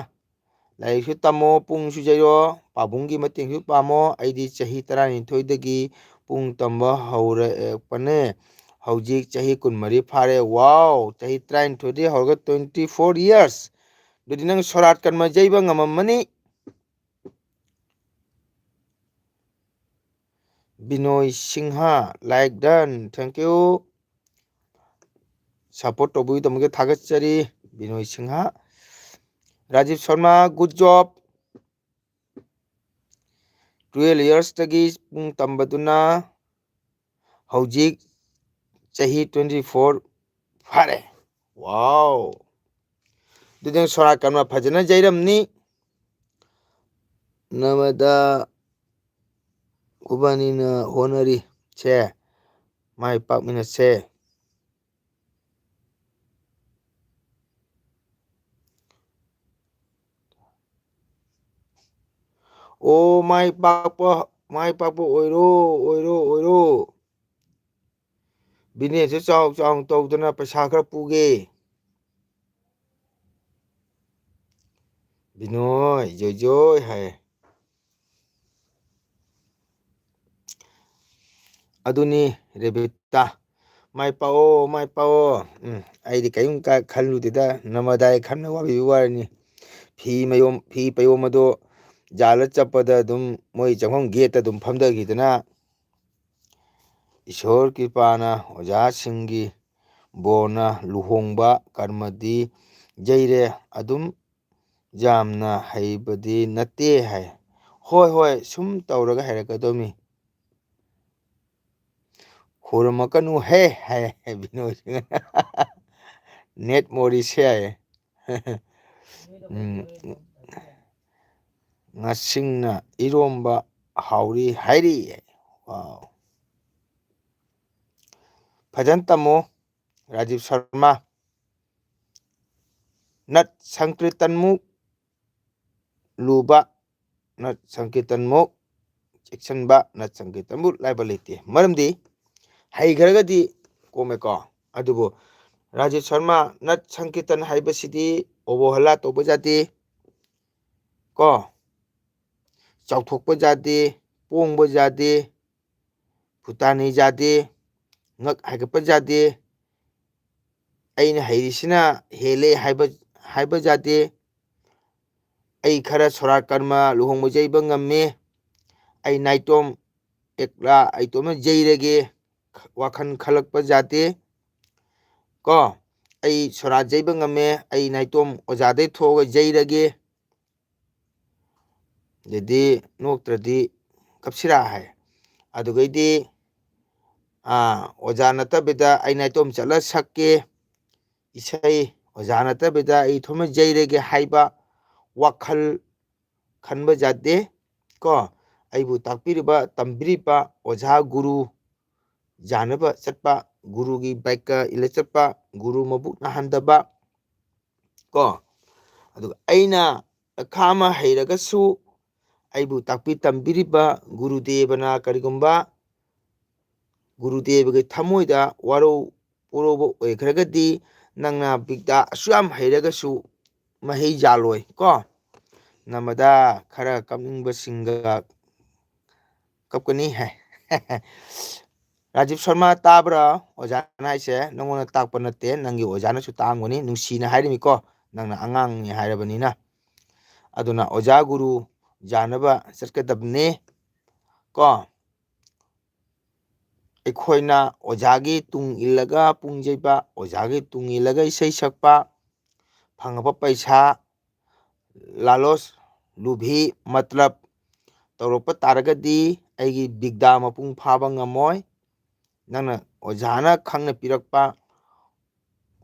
ꯂꯥꯏꯔꯤꯛꯁꯨ ꯇꯝꯃꯣ, ꯄꯨꯡꯁꯨ ꯌꯩꯔꯣ, ꯄꯥꯕꯨꯡꯒꯤ ꯃꯇꯦꯡꯁꯨ ꯄꯥꯝꯃꯣ꯫ ꯑꯩꯗꯤ ꯆꯍꯤ ꯇꯔꯥꯅꯤꯊꯣꯏꯗꯒꯤ ꯄꯨꯡ ꯇꯝꯕ ꯍꯧꯔꯛꯄꯅꯦ꯫ ꯍꯧꯖꯤꯛ ꯆꯍꯤ ꯀꯨꯟꯃꯔꯤ ꯐꯥꯔꯦ꯫ ꯋꯥꯎ! ꯆꯍꯤ ꯇꯔꯥꯅꯤꯊꯣꯏꯗꯒꯤ ꯍꯧꯔꯒ twenty four years꯫ ꯑꯗꯨꯗꯤ ꯅꯪ ꯁꯣꯔꯥꯠ ꯀꯔꯃ ꯌꯩꯕ ꯉꯝꯃꯝꯃꯅꯤ꯫ ꯕꯤꯅꯣꯏ Singh, like done, thank you꯫ Support ꯇꯧꯕꯤꯗꯕꯒꯤ ꯊꯥꯒꯠꯆꯔꯤ, ꯕꯤꯅꯣꯏ ꯁꯤꯡꯍ꯫ ꯔꯥꯖꯤꯕ ꯁꯔꯃ, good job꯫ Twelve yearsꯇꯒꯤ ꯄꯨꯡ ꯇꯝꯕꯗꯨꯅ ꯍꯧꯖꯤꯛ ꯆꯍꯤ twenty four ꯐꯥꯔꯦ꯫ ꯋꯥꯎ! ꯑꯗꯨꯗꯤ ꯅꯪ ꯁꯣꯔꯥꯠ ꯀꯔꯃ ꯐꯖꯅ ꯌꯩꯔꯝꯅꯤ꯫ ꯅꯃꯗ ꯈꯨꯕꯥꯅꯤꯅ ꯍꯣꯠꯅꯔꯤ꯫ ꯁꯦ, ꯃꯥꯏ ꯄꯥꯛꯃꯤꯟꯅꯁꯦ꯫ ꯑꯣ, ꯃꯥꯏ ꯄꯥꯛꯄ, ꯃꯥꯏ ꯄꯥꯛꯄ ꯑꯣꯏꯔꯣ, ꯑꯣꯏꯔꯣ, ꯑꯣꯏꯔꯣ꯫ Businessꯁꯨ ꯆꯥꯎ ꯆꯥꯎꯅ ꯇꯧꯗꯅ ꯄꯩꯁꯥ ꯈꯔ ꯄꯨꯒꯦ꯫ ꯕꯤꯅꯣꯏ, ꯖꯣꯏ ꯖꯣꯏ ꯍꯥꯏ꯫ ꯑꯗꯨꯅꯤ, ꯔꯦꯕꯤꯇꯥ꯫ ꯃꯥꯏ ꯄꯥꯛꯑꯣ, ꯃꯥꯏ ꯄꯥꯛꯑꯣ꯫ ꯎꯝ, ꯑꯩꯗꯤ ꯀꯔꯤꯝ ꯀ-, ꯈꯜꯂꯨꯗꯦꯗ, ꯅꯃꯗꯥꯏ ꯈꯟꯅ ꯋꯥꯕꯤꯕ ꯋꯥꯔꯤꯅꯤ꯫ ꯐꯤ ꯃꯌꯣꯝ, ꯐꯤ ꯄꯌꯣꯝ ꯑꯗꯣ ꯌꯥꯜꯂ ꯆꯠꯄꯗ ꯑꯗꯨꯝ ꯃꯣꯏ ꯆꯪꯐꯝ gateꯇ ꯑꯗꯨꯝ ꯐꯝꯊꯈꯤꯗꯅ, ꯏꯁꯣꯔ ꯀ꯭ꯔꯤꯄꯥꯅ, ꯑꯣꯖꯥꯁꯤꯡꯒꯤ ꯕꯣꯔꯅ ꯂꯨꯍꯣꯡꯕ ꯀꯔꯃꯗꯤ ꯌꯩꯔꯦ꯫ ꯑꯗꯨꯝ ꯌꯥꯝꯅ ꯍꯩꯕꯗꯤ ꯅꯠꯇꯦ ꯍꯥꯏ꯫ ꯍꯣꯏ, ꯍꯣꯏ, ꯁꯨꯝ ꯇꯧꯔꯒ ꯍꯩꯔꯛꯀꯗꯧꯅꯤ꯫ ꯈꯨꯔꯨꯝꯃꯛꯀꯅꯨ ꯍꯦ ꯍꯥꯏ ꯕꯤꯅꯣꯏꯁꯤꯡꯅ꯫ Net ꯃꯣꯔꯤꯁꯦ ꯍꯥꯏ꯫ ꯎꯝ꯫ ꯉꯁꯤꯡꯅ ꯏꯔꯣꯝꯕ ꯍꯥꯎꯔꯤ ꯍꯥꯏꯔꯤ꯫ ꯋꯥꯎ꯫ ꯐꯖꯅ ꯇꯝꯃꯨ, ꯔꯥꯖꯤꯕ ꯁꯔꯃ꯫ ꯅꯠ ꯁꯪꯀ꯭ꯔꯤꯇꯟꯃꯨꯛ ꯂꯨꯕ, ꯅꯠ ꯁꯪꯀ꯭ꯔꯤꯇꯟꯃꯨꯛ ꯆꯦꯛꯁꯤꯟꯕ ꯅꯠ ꯁꯪꯀꯤꯔꯇꯟꯕꯨ ꯂꯥꯏꯕ ꯂꯩꯇꯦ꯫ ꯃꯔꯝꯗꯤ ꯍꯩꯈ꯭ꯔꯒꯗꯤ ꯀꯣꯝꯃꯦꯀꯣ꯫ ꯑꯗꯨꯕꯨ ꯔꯥꯖꯤꯕ ꯁꯔꯃ ꯅꯠ ꯁꯪꯀꯤꯔꯇꯟ ꯍꯥꯏꯕꯁꯤꯗꯤ ꯑꯣꯕꯣꯍꯂꯥ ꯇꯧꯕ ꯌꯥꯗꯦ ꯀꯣ, ꯆꯥꯎꯊꯣꯛꯄ ꯌꯥꯗꯦ, ꯄꯣꯡꯕ ꯌꯥꯗꯦ, ꯐꯨꯇꯥꯅꯤ ꯌꯥꯗꯦ, ꯉꯛ ꯍꯥꯏꯒꯠꯄ ꯌꯥꯗꯦ, ꯑꯩꯅ ꯍꯩꯔꯤꯁꯤꯅ ꯍꯦꯜꯂꯦ ꯍꯥꯏꯕ, ꯍꯥꯏꯕ ꯌꯥꯗꯦ, ꯑꯩ ꯈꯔ ꯁꯣꯔꯥꯠ ꯀꯔꯃ ꯂꯨꯍꯣꯡꯕ ꯌꯩꯕ ꯉꯝꯃꯤ, ꯑꯩ ꯅꯥꯏꯇꯣꯝ ꯑꯦꯛꯂꯥ ꯑꯩꯇꯣꯝꯅ ꯌꯩꯔꯒꯦ ꯋꯥꯈꯜ ꯈꯜꯂꯛꯄ ꯌꯥꯗꯦ ꯀꯣ꯫ ꯑꯩ ꯁꯣꯔꯥꯠ ꯌꯩꯕ ꯉꯝꯃꯦ, ꯑꯩ ꯅꯥꯏꯇꯣꯝ ꯑꯣꯖꯥꯗꯩ ꯊꯣꯛꯑꯒ ꯌꯩꯔꯒꯦ, ꯑꯗꯩꯗꯤ ꯅꯣꯛꯇ꯭ꯔꯗꯤ ꯀꯞꯁꯤꯔꯥ ꯍꯥꯏ꯫ ꯑꯗꯨꯒꯩꯗꯤ ꯑꯥ, ꯑꯣꯖꯥ ꯅꯠꯇꯕꯤꯗ ꯑꯩ ꯅꯥꯏꯇꯣꯝ ꯆꯠꯂ ꯁꯛꯀꯦ ꯏꯁꯩ, ꯑꯣꯖꯥ ꯅꯠꯇꯕꯤꯗ ꯑꯩ ꯏꯊꯣꯝꯅ ꯌꯩꯔꯒꯦ ꯍꯥꯏꯕ ꯋꯥꯈꯜ ꯈꯟꯕ ꯌꯥꯗꯦ ꯀꯣ꯫ ꯑꯩꯕꯨ ꯇꯥꯛꯄꯤꯔꯤꯕ, ꯇꯝꯕꯤꯔꯤꯕ ꯑꯣꯖꯥ ꯒꯨꯔꯨ ꯌꯥꯅꯕ ꯆꯠꯄ, ꯒꯨꯔꯨꯒꯤ ꯕꯥꯏꯀ ꯏꯜꯂ ꯆꯠꯄ, ꯒꯨꯔꯨ ꯃꯕꯨꯛ ꯅꯥꯍꯟꯗꯕ ꯀꯣ꯫ ꯑꯗꯨꯒ ꯑꯩꯅ ꯑꯈꯥ ꯑꯃ ꯍꯩꯔꯒꯁꯨ ꯑꯩꯕꯨ ꯇꯥꯛꯄꯤ ꯇꯝꯕꯤꯔꯤꯕ ꯒꯨꯔꯨꯗꯦꯕꯅ ꯀꯔꯤꯒꯨꯝꯕ ꯒꯨꯔꯨꯗꯦꯕꯒꯤ ꯊꯃꯣꯏꯗ ꯋꯥꯔꯧ ꯄꯨꯔꯧꯕ ꯑꯣꯏꯈ꯭ꯔꯒꯗꯤ ꯅꯪꯅ ꯕꯤꯗ꯭ꯌꯥ ꯑꯁꯨꯛ ꯌꯥꯝ ꯍꯩꯔꯒꯁꯨ ꯃꯍꯩ ꯌꯥꯜꯂꯣꯏ ꯀꯣ꯫ ꯅꯃꯗ ꯈꯔ ꯀꯞꯅꯤꯡꯕꯁꯤꯡꯒ ꯀꯞꯀꯅꯤ ꯍꯥꯏ꯫ ꯔꯥꯖꯤꯕ ꯁꯔꯃ ꯇꯥꯕ꯭ꯔꯥ? ꯑꯣꯖꯥꯅ ꯍꯥꯏꯁꯦ ꯅꯪꯉꯣꯟꯗ ꯇꯥꯛꯄ ꯅꯠꯇꯦ, ꯅꯪꯒꯤ ꯑꯣꯖꯥꯅꯁꯨ ꯇꯥꯛꯑꯝꯒꯅꯤ, ꯅꯨꯡꯁꯤꯅ ꯍꯥꯏꯔꯤꯃꯤꯀꯣ, ꯅꯪꯅ ꯑꯉꯥꯡꯅꯤ ꯍꯥꯏꯔꯕꯅꯤꯅ꯫ ꯑꯗꯨꯅ ꯑꯣꯖꯥ ꯒꯨꯔꯨ ꯌꯥꯅꯕ ꯆꯠꯀꯗꯕꯅꯤ ꯀꯣ꯫ ꯑꯩꯈꯣꯏꯅ ꯑꯣꯖꯥꯒꯤ ꯇꯨꯡ ꯏꯜꯂꯒ ꯄꯨꯡ ꯌꯩꯕ, ꯑꯣꯖꯥꯒꯤ ꯇꯨꯡ ꯏꯜꯂꯒ ꯏꯁꯩ ꯁꯛꯄ, ꯐꯪꯉꯕ ꯄꯩꯁꯥ, ꯂꯥꯂꯣꯁ, ꯂꯨꯚꯤ, ꯃꯇꯂꯕ ꯇꯧꯔꯛꯄ ꯇꯥꯔꯒꯗꯤ ꯑꯩꯒꯤ ꯕꯤꯗ꯭ꯌꯥ ꯃꯄꯨꯡ ꯐꯥꯕ ꯉꯝꯃꯣꯏ꯫ ꯅꯪꯅ ꯑꯣꯖꯥꯅ ꯈꯪꯅ ꯄꯤꯔꯛꯄ,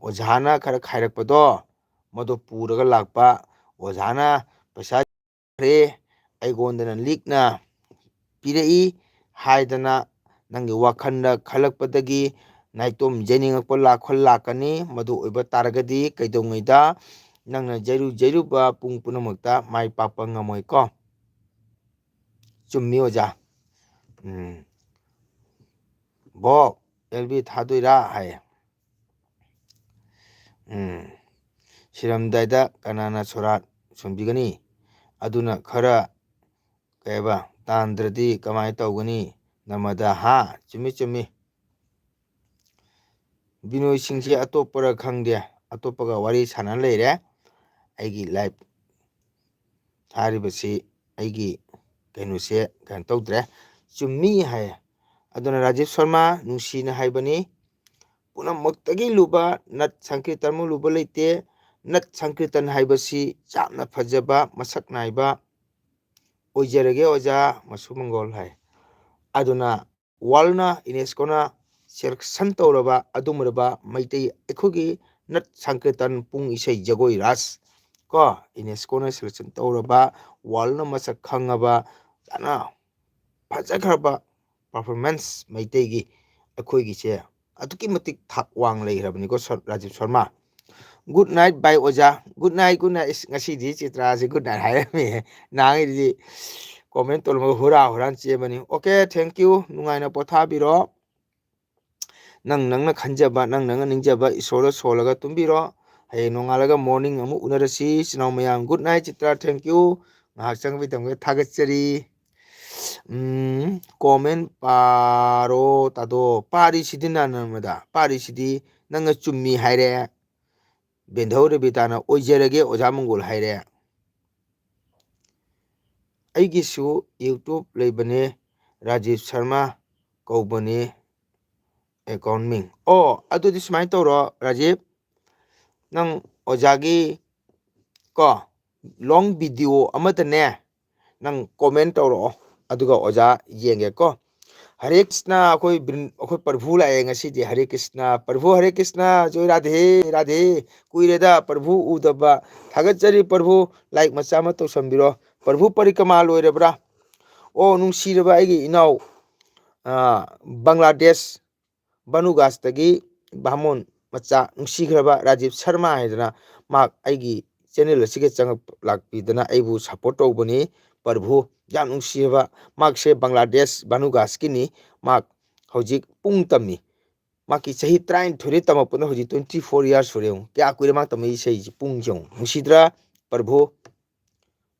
ꯑꯣꯖꯥꯅ ꯈꯔ ꯈꯥꯏꯔꯛꯄꯗꯣ, ꯃꯗꯨ ꯄꯨꯔꯒ ꯂꯥꯛꯄ, ꯑꯣꯖꯥꯅ ꯄꯩꯁꯥ ꯈ꯭ꯔꯦ, ꯑꯩꯉꯣꯟꯗꯅ ꯂꯤꯛꯅ ꯄꯤꯔꯛꯏ ꯍꯥꯏꯗꯅ ꯅꯪꯒꯤ ꯋꯥꯈꯜꯗ ꯈꯜꯂꯛꯄꯗꯒꯤ ꯅꯥꯏꯇꯣꯝ ꯌꯩꯅꯤꯡꯉꯛꯄ ꯋꯥꯈꯜ ꯂꯥꯛꯀꯅꯤ꯫ ꯃꯗꯨ ꯑꯣꯏꯕ ꯇꯥꯔꯒꯗꯤ ꯀꯩꯗꯧꯉꯩꯗ ꯅꯪꯅ ꯌꯩꯔꯨ ꯌꯩꯔꯨꯕ ꯄꯨꯡ ꯄꯨꯝꯅꯃꯛꯇ ꯃꯥꯏ ꯄꯥꯛꯄ ꯉꯝꯃꯣꯏꯀꯣ꯫ ꯆꯨꯝꯃꯤ ꯑꯣꯖꯥ꯫ ꯎꯝ꯫ "ꯕꯣꯛ, ꯑꯦꯜ ꯕꯤ ꯊꯥꯗꯣꯏꯔꯥ?" ꯍꯥꯏꯌꯦ꯫ ꯎꯝ꯫ "ꯁꯤꯔꯝꯗꯥꯏꯗ ꯀꯅꯥꯅ ꯁꯣꯔꯥꯠ ꯁꯣꯟꯕꯤꯒꯅꯤ? ꯑꯗꯨꯅ ꯈꯔ, ꯀꯩꯕ, ꯇꯥꯟꯗ꯭ꯔꯗꯤ ꯀꯃꯥꯏꯅ ꯇꯧꯒꯅꯤ? ꯅꯃꯗ, ꯍꯥ?" ꯆꯨꯝꯃꯤ, ꯆꯨꯝꯃꯤ꯫ ꯕꯤꯅꯣꯏꯁꯤꯡꯁꯦ ꯑꯇꯣꯞꯄꯔ ꯈꯪꯗꯦ, ꯑꯇꯣꯞꯄꯒ ꯋꯥꯔꯤ ꯁꯥꯟꯅ ꯂꯩꯔꯦ꯫ ꯑꯩꯒꯤ ꯂꯥꯏꯞ ꯊꯥꯔꯤꯕꯁꯤ, ꯑꯩꯒꯤ ꯀꯩꯅꯣꯁꯦ ꯀꯩꯅꯣ ꯇꯧꯗ꯭ꯔꯦ꯫ ꯆꯨꯝꯃꯤ ꯍꯥꯏꯌꯦ꯫ ꯑꯗꯨꯅ ꯔꯥꯖꯤꯕ ꯁꯔꯃ ꯅꯨꯡꯁꯤꯅ ꯍꯥꯏꯕꯅꯤ, ꯄꯨꯝꯅꯃꯛꯇꯒꯤ ꯂꯨꯕ ꯅꯠ ꯁꯪꯀꯤꯔꯇꯟꯃꯨꯛ ꯂꯨꯕ ꯂꯩꯇꯦ꯫ ꯅꯠ ꯁꯪꯀꯤꯔꯇꯟ ꯍꯥꯏꯕꯁꯤ ꯌꯥꯝꯅ ꯐꯖꯕ, ꯃꯁꯛ ꯅꯥꯏꯕ ꯑꯣꯏꯖꯔꯒꯦ ꯑꯣꯖꯥ ꯃꯁꯨ ꯃꯪꯒꯣꯜ ꯍꯥꯏ꯫ ꯑꯗꯨꯅ ꯋꯥꯔꯜꯅ, ꯌꯨꯅꯦꯁꯀꯣꯅ ꯁꯦꯂꯦꯛꯁꯟ ꯇꯧꯔꯕ ꯑꯗꯨꯒꯨꯝꯂꯕ ꯃꯩꯇꯩ ꯑꯩꯈꯣꯏꯒꯤ ꯅꯠ ꯁꯪꯀꯤꯔꯇꯟ ꯄꯨꯡ ꯏꯁꯩ ꯖꯒꯣꯏ ꯔꯥꯁ ꯀꯣ, ꯌꯨꯅꯦꯁꯀꯣꯅ ꯁꯦꯂꯦꯛꯁꯟ ꯇꯧꯔꯕ ꯋꯥꯔꯜꯅ ꯃꯁꯛ ꯈꯪꯉꯕ ꯌꯥꯝꯅ ꯐꯖꯈ꯭ꯔꯕ ꯄꯔꯐꯣꯔꯃꯦꯟꯁ ꯃꯩꯇꯩꯒꯤ ꯑꯩꯈꯣꯏꯒꯤꯁꯦ ꯑꯗꯨꯛꯀꯤ ꯃꯇꯤꯛ ꯊꯥꯛ ꯋꯥꯡ ꯂꯩꯈ꯭ꯔꯕꯅꯤꯀꯣ ꯁꯔ-, ꯔꯥꯖꯤꯕ ꯁꯔꯃ꯫ "Good night, bye ꯑꯣꯖꯥ"꯫ "Good night, good night"꯫ ꯏꯁ, ꯉꯁꯤꯗꯤ ꯆꯤꯇ꯭ꯔꯥꯁꯦ good night ꯍꯥꯏꯔꯝꯃꯦ꯫ ꯅꯍꯥꯟꯒꯩꯗꯤ ꯀꯣꯃꯦꯟ ꯇꯧꯔꯝꯃꯒ ꯍꯨꯔꯥ ꯍꯨꯔꯥꯟ ꯆꯦꯟꯕꯅꯤ꯫ Okay, thank you꯫ ꯅꯨꯡꯉꯥꯏꯅ ꯄꯣꯊꯥꯕꯤꯔꯣ꯫ ꯅꯪ ꯅꯪꯅ ꯈꯟꯖꯕ, ꯅꯪ ꯅꯪꯅ ꯅꯤꯡꯖꯕ ꯏꯁꯣꯔꯗ ꯁꯣꯜꯂꯒ ꯇꯨꯝꯕꯤꯔꯣ꯫ ꯍꯌꯦꯡ ꯅꯣꯡꯉꯥꯜꯂꯒ morning ꯑꯃꯨꯛ ꯎꯅꯔꯁꯤ꯫ ꯏꯆꯤꯟ ꯏꯅꯥꯎ ꯃꯌꯥꯝ, good night Chitra, thank you꯫ ꯉꯥꯏꯍꯥꯛ ꯆꯪꯕꯤꯗꯕꯒꯤ ꯊꯥꯒꯠꯆꯔꯤ꯫ ꯎꯝ, ꯀꯣꯃꯦꯟ ꯄꯥꯔꯣ, ꯇꯥꯗꯣ꯫ ꯄꯥꯔꯤꯁꯤꯗꯤ ꯅꯥꯅꯃꯗ, ꯄꯥꯔꯤꯁꯤꯗꯤ ꯅꯪꯅ ꯆꯨꯝꯃꯤ ꯍꯥꯏꯔꯦ꯫ ꯕꯦꯟꯙꯧ ꯔꯦꯕꯤꯇꯥꯅ ꯑꯣꯏꯖꯔꯒꯦ ꯑꯣꯖꯥ ꯃꯪꯒꯣꯜ ꯍꯥꯏꯔꯦ꯫ ꯑꯩꯒꯤꯁꯨ YouTube ꯂꯩꯕꯅꯦ, ꯔꯥꯖꯤꯕ ꯁꯔꯃ ꯀꯧꯕꯅꯦ account ꯃꯤꯡ꯫ ꯑꯣ, ꯑꯗꯨꯗꯤ ꯁꯨꯃꯥꯏꯅ ꯇꯧꯔꯣ ꯔꯥꯖꯤꯕ, ꯅꯪ ꯑꯣꯖꯥꯒꯤ ꯀꯣ long video ꯑꯃꯗꯅꯦ, ꯅꯪ ꯀꯣꯃꯦꯟ ꯇꯧꯔꯛꯑꯣ, ꯑꯗꯨꯒ ꯑꯣꯖꯥ ꯌꯦꯡꯒꯦꯀꯣ꯫ ꯍꯔꯦ ꯀ꯭ꯔꯤꯁꯅ, ꯑꯩꯈꯣꯏ ꯕ꯭ꯔꯤꯟ-, ꯑꯩꯈꯣꯏ ꯄ꯭ꯔꯚꯨ ꯂꯥꯛꯑꯦ ꯉꯁꯤꯗꯤ꯫ ꯍꯔꯦ ꯀ꯭ꯔꯤꯁꯅ, ꯄ꯭ꯔꯚꯨ ꯍꯔꯦ ꯀ꯭ꯔꯤꯁꯅ, ꯖꯣꯏ ꯔꯥꯙꯦ, ꯔꯥꯙꯦ꯫ ꯀꯨꯏꯔꯦꯗ ꯄ꯭ꯔꯚꯨ ꯎꯗꯕ꯫ ꯊꯥꯒꯠꯆꯔꯤ ꯄ꯭ꯔꯚꯨ, like ꯃꯆꯥ ꯑꯃ ꯇꯧꯁꯟꯕꯤꯔꯣ꯫ ꯄ꯭ꯔꯚꯨ ꯄꯔꯤꯀ꯭ꯔꯃꯥ ꯂꯣꯏꯔꯕ꯭ꯔꯥ? ꯑꯣ, ꯅꯨꯡꯁꯤꯔꯕ ꯑꯩꯒꯤ ꯏꯅꯥꯎ, ꯑ, ꯕꯪꯒ꯭ꯂꯥꯗꯦꯁ, ꯕꯅꯨꯒꯥꯁꯇꯒꯤ ꯚꯥꯃꯣꯟ ꯃꯆꯥ, ꯅꯨꯡꯁꯤꯈ꯭ꯔꯕ ꯔꯥꯖꯤꯕ ꯁꯔꯃ ꯍꯥꯏꯗꯅ, ꯃꯍꯥꯛ ꯑꯩꯒꯤ channel ꯑꯁꯤꯒ ꯆꯪꯉꯛ-, ꯂꯥꯛꯄꯤꯗꯅ ꯑꯩꯕꯨ support ꯇꯧꯕꯅꯤ꯫ ꯄ꯭ꯔꯚꯨ, ꯌꯥꯝ ꯅꯨꯡꯁꯤꯔꯕ꯫ ꯃꯍꯥꯛꯁꯦ ꯕꯪꯒ꯭ꯂꯥꯗꯦꯁ ꯚꯥꯅꯨꯒꯥꯁꯀꯤꯅꯤ꯫ ꯃꯍꯥꯛ ꯍꯧꯖꯤꯛ ꯄꯨꯡ ꯇꯝꯃꯤ꯫ ꯃꯍꯥꯛꯀꯤ ꯆꯍꯤ ꯇꯔꯥꯅꯤꯊꯣꯏꯗ ꯇꯝꯃꯛꯄꯅ ꯍꯧꯖꯤꯛ twenty four years ꯁꯨꯔꯦ꯫ ꯌꯦꯡꯉꯨ, ꯀꯌꯥ ꯀꯨꯏꯔꯦ ꯃꯥ ꯇꯝꯃꯛꯏ ꯏꯁꯩꯁꯦ꯫ ꯄꯨꯡꯁꯦ ꯌꯦꯡꯉꯨ, ꯅꯨꯡꯁꯤꯗ꯭ꯔꯥ? ꯄ꯭ꯔꯚꯨ,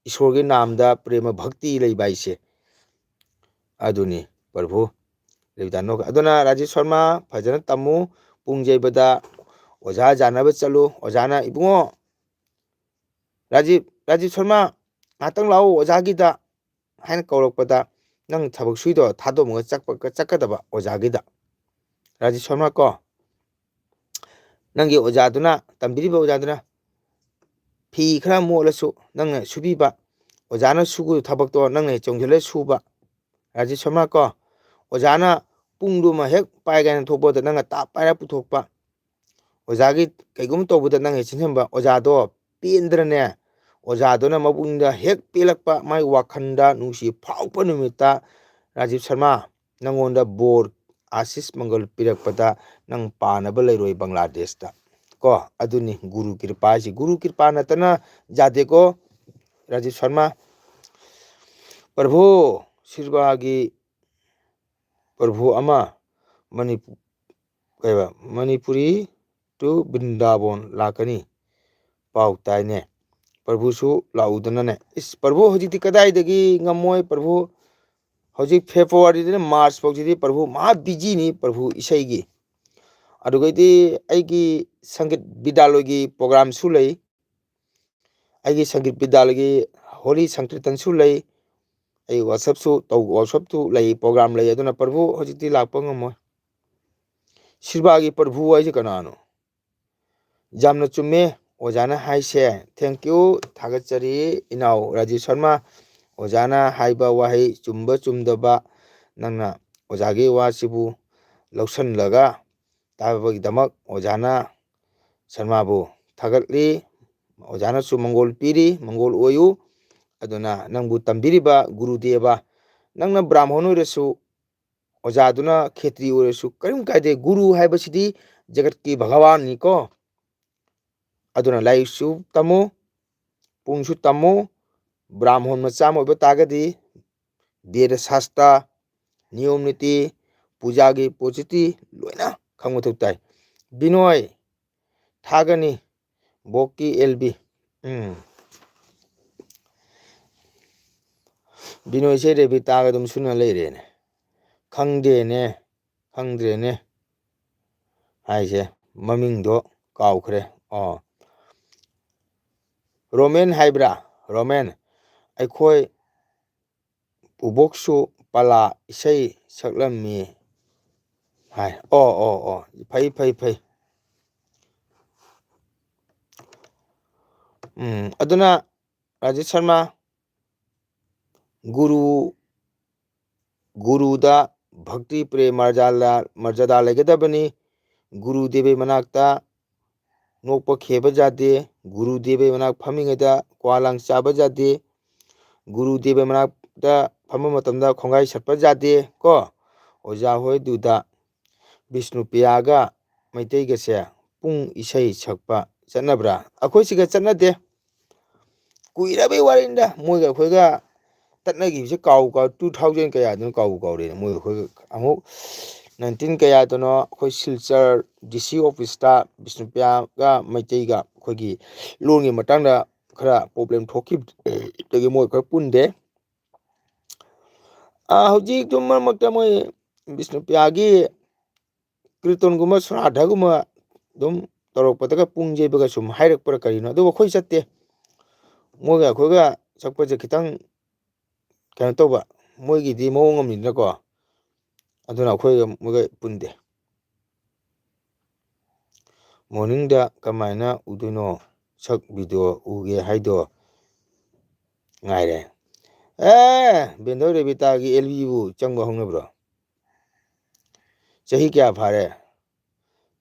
ꯏꯁꯣꯔꯒꯤ ꯅꯥꯝꯗ ꯄ꯭ꯔꯦꯃ ꯚꯛꯇꯤ ꯂꯩꯕ ꯍꯥꯏꯁꯦ ꯑꯗꯨꯅꯤ꯫ ꯄ꯭ꯔꯚꯨ, ꯂꯩꯕꯤꯗ ꯅꯣꯛ-, ꯑꯗꯨꯅ ꯔꯥꯖꯤꯕ ꯁꯔꯃ, ꯐꯖꯅ ꯇꯝꯃꯨ꯫ ꯄꯨꯡ ꯌꯩꯕꯗ ꯑꯣꯖꯥ ꯌꯥꯟꯅꯕ ꯆꯠꯂꯨ꯫ ꯑꯣꯖꯥꯅ, "ꯏꯕꯨꯡꯉꯣ, ꯔꯥꯖꯤꯕ, ꯔꯥꯖꯤꯕ ꯁꯔꯃ, ꯉꯥꯛꯇꯪ ꯂꯥꯛꯑꯣ ꯑꯣꯖꯥꯒꯤꯗ" ꯍꯥꯏꯅ ꯀꯧꯔꯛꯄꯗ, ꯅꯪ ꯊꯕꯛ ꯁꯨꯏꯗꯣ ꯊꯥꯗꯣꯛꯑꯒ ꯆꯠꯄ-, ꯆꯠꯀꯗꯕ ꯑꯣꯖꯥꯒꯤꯗ꯫ ꯔꯥꯖꯤꯕ ꯁꯔꯃ ꯀꯣ, ꯅꯪꯒꯤ ꯑꯣꯖꯥꯗꯨꯅ, ꯇꯝꯕꯤꯔꯤꯕ ꯑꯣꯖꯥꯗꯨꯅ ꯐꯤ ꯈꯔ ꯃꯣꯠꯂꯁꯨ ꯅꯪꯅ ꯁꯨꯕꯤꯕ, ꯑꯣꯖꯥꯅ ꯁꯨꯒꯗꯕ ꯊꯕꯛꯇꯣ ꯅꯪꯅ ꯆꯣꯡꯁꯤꯜꯂ ꯁꯨꯕ꯫ ꯔꯥꯖꯤꯕ ꯁꯔꯃ ꯀꯣ, ꯑꯣꯖꯥꯅ ꯄꯨꯡꯗꯨꯃ ꯍꯦꯛ ꯄꯥꯏꯒꯦꯅ ꯊꯣꯛꯄꯗ ꯅꯪꯅ ꯇꯥꯞ ꯄꯥꯏꯔ ꯄꯨꯊꯣꯛꯄ꯫ ꯑꯣꯖꯥꯒꯤ ꯀꯩꯒꯨꯝꯕ ꯇꯧꯕꯗ ꯅꯪ ꯍꯦꯛ ꯆꯦꯟꯁꯤꯟꯕ꯫ ꯑꯣꯖꯥꯗꯣ ꯄꯦꯟꯗ꯭ꯔꯅꯦ, ꯑꯣꯖꯥꯗꯨꯅ ꯃꯄꯨꯛꯅꯤꯡꯗ ꯍꯦꯛ ꯄꯦꯜꯂꯛꯄ, ꯃꯥꯒꯤ ꯋꯥꯈꯜꯗ ꯅꯨꯡꯁꯤ ꯐꯥꯎꯔꯛꯄ ꯅꯨꯃꯤꯠꯇ, ꯔꯥꯖꯤꯕ ꯁꯔꯃ, ꯅꯪꯉꯣꯟꯗ ꯕꯣꯔ, ꯑꯥꯁꯤꯁ ꯃꯪꯒꯜ ꯄꯤꯔꯛꯄꯗ ꯅꯪ ꯄꯥꯅꯕ ꯂꯩꯔꯣꯏ ꯕꯪꯒ꯭ꯂꯥꯗꯦꯁꯇ꯫ ꯀꯣ, ꯑꯗꯨꯅꯤ ꯒꯨꯔꯨ ꯀ꯭ꯔꯤꯄꯥ ꯍꯥꯏꯁꯤ꯫ ꯒꯨꯔꯨ ꯀ꯭ꯔꯤꯄꯥ ꯅꯠꯇꯅ ꯌꯥꯗꯦꯀꯣ, ꯔꯥꯖꯤꯕ ꯁꯔꯃ꯫ ꯄ꯭ꯔꯚꯨ, ꯁꯤꯔꯕꯥꯒꯤ ꯄ꯭ꯔꯚꯨ ꯑꯃ ꯃꯅꯤꯄꯨ-, ꯀꯩꯕ, ꯃꯅꯤꯄꯨꯔꯤ to ꯕ꯭ꯔꯤꯟꯗꯥꯕꯣꯟ ꯂꯥꯛꯀꯅꯤ ꯄꯥꯎ ꯇꯥꯏꯅꯦ꯫ ꯄ꯭ꯔꯚꯨꯁꯨ ꯂꯥꯛꯎꯗꯅꯅꯦ꯫ ꯏꯁ, ꯄ꯭ꯔꯚꯨ ꯍꯧꯖꯤꯛꯇꯤ ꯀꯗꯥꯏꯗꯒꯤ ꯉꯝꯃꯣꯏ ꯄ꯭ꯔꯚꯨ? ꯍꯧꯖꯤꯛ ꯐꯦꯕ꯭ꯔꯨꯋꯥꯔꯤꯗꯩꯅ ꯃꯥꯔꯆ ꯐꯥꯎꯁꯤꯗꯤ ꯄ꯭ꯔꯚꯨ ꯃꯍꯥ ꯕꯤꯖꯤꯅꯤ ꯄ꯭ꯔꯚꯨ ꯏꯁꯩꯒꯤ꯫ ꯑꯗꯨꯒꯩꯗꯤ ꯑꯩꯒꯤ ꯁꯪꯒꯤꯠ ꯕꯤꯗ꯭ꯌꯥꯂꯣꯏꯒꯤ ꯄ꯭ꯔꯣꯒ꯭ꯔꯥꯝꯁꯨ ꯂꯩ꯫ ꯑꯩꯒꯤ ꯁꯪꯒꯤꯠ ꯕꯤꯗ꯭ꯌꯥꯂꯣꯏꯒꯤ ꯍꯣꯂꯤ ꯁꯪꯀꯤꯔꯇꯟꯁꯨ ꯂꯩ꯫ ꯑꯩ ꯋꯥꯔꯛꯁꯣꯞꯁꯨ ꯇꯧ-, ꯋꯥꯔꯛꯁꯣꯞꯇꯨ ꯂꯩ, ꯄ꯭ꯔꯣꯒ꯭ꯔꯥꯝ ꯂꯩ꯫ ꯑꯗꯨꯅ ꯄ꯭ꯔꯚꯨ ꯍꯧꯖꯤꯛꯇꯤ ꯂꯥꯛꯄ ꯉꯝꯃꯣꯏ꯫ ꯁꯤꯔꯕꯥꯒꯤ ꯄ꯭ꯔꯚꯨ ꯍꯥꯏꯁꯦ ꯀꯅꯥꯅꯣ? ꯌꯥꯝꯅ ꯆꯨꯝꯃꯦ ꯑꯣꯖꯥꯅ ꯍꯥꯏꯁꯦ꯫ Thank you, ꯊꯥꯒꯠꯆꯔꯤ ꯏꯅꯥꯎ ꯔꯥꯖꯤꯕ ꯁꯔꯃ꯫ ꯑꯣꯖꯥꯅ ꯍꯥꯏꯕ ꯋꯥꯍꯩ ꯆꯨꯝꯕ ꯆꯨꯝꯗꯕ ꯅꯪꯅ ꯑꯣꯖꯥꯒꯤ ꯋꯥꯁꯤꯕꯨ ꯂꯧꯁꯤꯜꯂꯒ ꯇꯥꯕꯒꯤꯗꯃꯛ ꯑꯣꯖꯥꯅ ꯁꯔꯃꯕꯨ ꯊꯥꯒꯠꯂꯤ꯫ ꯑꯣꯖꯥꯅꯁꯨ ꯃꯪꯒꯣꯜ ꯄꯤꯔꯤ, ꯃꯪꯒꯣꯜ ꯑꯣꯏꯌꯨ꯫ ꯑꯗꯨꯅ ꯅꯪꯕꯨ ꯇꯝꯕꯤꯔꯤꯕ ꯒꯨꯔꯨꯗꯦꯕ, ꯅꯪꯅ ꯕ꯭ꯔꯥꯍꯃꯣꯟ ꯑꯣꯏꯔꯁꯨ, ꯑꯣꯖꯥꯗꯨꯅ ꯈꯦꯇ꯭ꯔꯤ ꯑꯣꯏꯔꯁꯨ ꯀꯔꯤꯝ ꯀꯥꯏꯗꯦ꯫ ꯒꯨꯔꯨ ꯍꯥꯏꯕꯁꯤꯗꯤ ꯖꯒꯠꯀꯤ ꯚꯒꯋꯥꯟꯅꯤꯀꯣ꯫ ꯑꯗꯨꯅ ꯂꯥꯏꯔꯤꯛꯁꯨ ꯇꯝꯃꯨ, ꯄꯨꯡꯁꯨ ꯇꯝꯃꯨ, ꯕ꯭ꯔꯥꯍꯃꯣꯟ ꯃꯆꯥ ꯑꯃ ꯑꯣꯏꯕ ꯇꯥꯔꯒꯗꯤ ꯕꯦꯗ ꯁꯥꯁꯇ꯭ꯔ, ꯅꯤꯌꯣꯝ ꯅꯤꯇꯤ, ꯄꯨꯖꯥꯒꯤ ꯄꯣꯠꯆꯤꯇꯤ ꯂꯣꯏꯅ ꯈꯪꯕ ꯃꯊꯧ ꯇꯥꯏ꯫ ꯕꯤꯅꯣꯏ ꯊꯥꯒꯅꯤ, ꯕꯣꯛꯀꯤ ꯑꯦꯜ ꯕꯤ꯫ ꯎꯝ꯫ ꯕꯤꯅꯣꯏꯁꯦ ꯔꯦꯕꯤꯇꯥꯒ ꯑꯗꯨꯝ ꯁꯨꯅ ꯂꯩꯔꯦꯅꯦ꯫ ꯈꯪꯗꯦꯅꯦ, ꯈꯪꯗ꯭ꯔꯦꯅꯦ ꯍꯥꯏꯁꯦ, ꯃꯃꯤꯡꯗꯣ ꯀꯥꯎꯈ꯭ꯔꯦ꯫ ꯑꯣ, ꯔꯣꯃꯦꯟ ꯍꯥꯏꯕ꯭ꯔꯥ? ꯔꯣꯃꯦꯟ, ꯑꯩꯈꯣꯏ ꯄꯨꯕꯣꯛꯁꯨ ꯄꯂꯥ ꯏꯁꯩ ꯁꯛꯂꯝꯃꯤ ꯍꯥꯏ꯫ ꯑꯣ, ꯑꯣ, ꯑꯣ, ꯐꯩ, ꯐꯩ, ꯐꯩ꯫ ꯎꯝ, ꯑꯗꯨꯅ ꯔꯥꯖꯦꯁ ꯁꯔꯃ, ꯒꯨꯔꯨ, ꯒꯨꯔꯨꯗ ꯚꯛꯇꯤ ꯄ꯭ꯔꯦꯝ ꯃꯔꯖꯥꯂꯥ-, ꯃꯔꯖꯥꯗꯥ ꯂꯩꯒꯗꯕꯅꯤ꯫ ꯒꯨꯔꯨꯗꯦꯕꯒꯤ ꯃꯅꯥꯛꯇ ꯅꯣꯛꯄ ꯈꯦꯕ ꯌꯥꯗꯦ꯫ ꯒꯨꯔꯨꯗꯦꯕꯒꯤ ꯃꯅꯥꯛ ꯐꯝꯃꯤꯉꯩꯗ ꯀ꯭ꯋꯥ ꯂꯥꯡ ꯆꯥꯕ ꯌꯥꯗꯦ꯫ ꯒꯨꯔꯨꯗꯦꯕꯒꯤ ꯃꯅꯥꯛꯇ ꯐꯝꯕ ꯃꯇꯝꯗ ꯈꯣꯡꯒꯥꯏ ꯁꯠꯄ ꯌꯥꯗꯦ ꯀꯣ꯫ ꯑꯣꯖꯥ ꯍꯣꯏꯗꯨꯗ ꯕꯤꯁꯅꯨꯄ꯭ꯔꯤꯌꯥꯒ ꯃꯩꯇꯩꯒꯁꯦ ꯄꯨꯡ ꯏꯁꯩ ꯁꯛꯄ ꯆꯠꯅꯕ꯭ꯔꯥ? ꯑꯩꯈꯣꯏ ꯁꯤꯒ ꯆꯠꯅꯗꯦ꯫ ꯀꯨꯏꯔꯕꯩ ꯋꯥꯔꯤꯅꯤꯗ, ꯃꯣꯏꯒ ꯑꯩꯈꯣꯏꯒ ꯇꯠꯅꯈꯤꯕꯁꯦ ꯀꯥꯎ ꯀꯥꯎ-, two thousand ꯀꯌꯥꯗꯅꯣ ꯀꯥꯎꯕꯨ ꯀꯥꯎꯔꯦꯅꯦ꯫ ꯃꯣꯏꯒ ꯑꯩꯈꯣꯏꯒ ꯑꯃꯨꯛ nineteen ꯀꯌꯥꯗꯅꯣ ꯑꯩꯈꯣꯏ ꯁꯤꯜꯆꯔ ꯗꯤ ꯁꯤ ꯑꯣꯐꯤꯁꯇ ꯕꯤꯁꯅꯨꯄ꯭ꯔꯤꯌꯥꯒ ꯃꯩꯇꯩꯒ ꯑꯩꯈꯣꯏꯒꯤ ꯂꯣꯟꯒꯤ ꯃꯇꯥꯡꯗ ꯈꯔ ꯄ꯭ꯔꯣꯕ꯭ꯂꯦꯝ ꯊꯣꯛꯈꯤꯕꯗꯒꯤ ꯃꯣꯏ ꯈꯔ ꯄꯨꯟꯗꯦ꯫ ꯑꯥ, ꯍꯧꯖꯤꯛ ꯑꯗꯨꯝ ꯃꯔꯛ ꯃꯔꯛꯇ ꯃꯣꯏ ꯕꯤꯁꯅꯨꯄ꯭ꯔꯤꯌꯥꯒꯤ ꯀ꯭ꯔꯤꯇꯣꯟꯒꯨꯝꯕ, ꯁꯣꯅꯥꯙꯒꯨꯝꯕ ꯑꯗꯨꯝ ꯇꯧꯔꯛꯄꯗꯒ ꯄꯨꯡ ꯌꯩꯕꯒ ꯁꯨꯝ ꯍꯥꯏꯔꯛꯄ꯭ꯔꯥ ꯀꯔꯤꯅꯣ, ꯑꯗꯨꯕꯨ ꯑꯩꯈꯣꯏ ꯆꯠꯇꯦ꯫ ꯃꯣꯏꯒ ꯑꯩꯈꯣꯏꯒ ꯆꯠꯄꯁꯦ ꯈꯤꯇꯪ ꯀꯩꯅꯣ ꯇꯧꯕ, ꯃꯣꯏꯒꯤꯗꯤ ꯃꯑꯣꯡ ꯑꯃꯅꯤꯅꯀꯣ, ꯑꯗꯨꯅ ꯑꯩꯈꯣꯏꯒ ꯃꯣꯏꯒ ꯄꯨꯟꯗꯦ꯫ ꯃꯣꯔꯅꯤꯡꯗ ꯀꯃꯥꯏꯅ ꯎꯗꯣꯏꯅꯣ? ꯁꯛ ꯚꯤꯗꯤꯑꯣ ꯎꯒꯦ ꯍꯥꯏꯗꯣ ꯉꯥꯏꯔꯦ꯫ ꯑꯦ, ꯕꯦꯟꯗꯧ ꯔꯦꯕꯤꯇꯥꯒꯤ ꯑꯦꯜ ꯕꯤꯕꯨ ꯆꯪꯕ ꯍꯧꯅꯕ꯭ꯔꯣ? ꯆꯍꯤ ꯀꯌꯥ ꯐꯥꯔꯦ?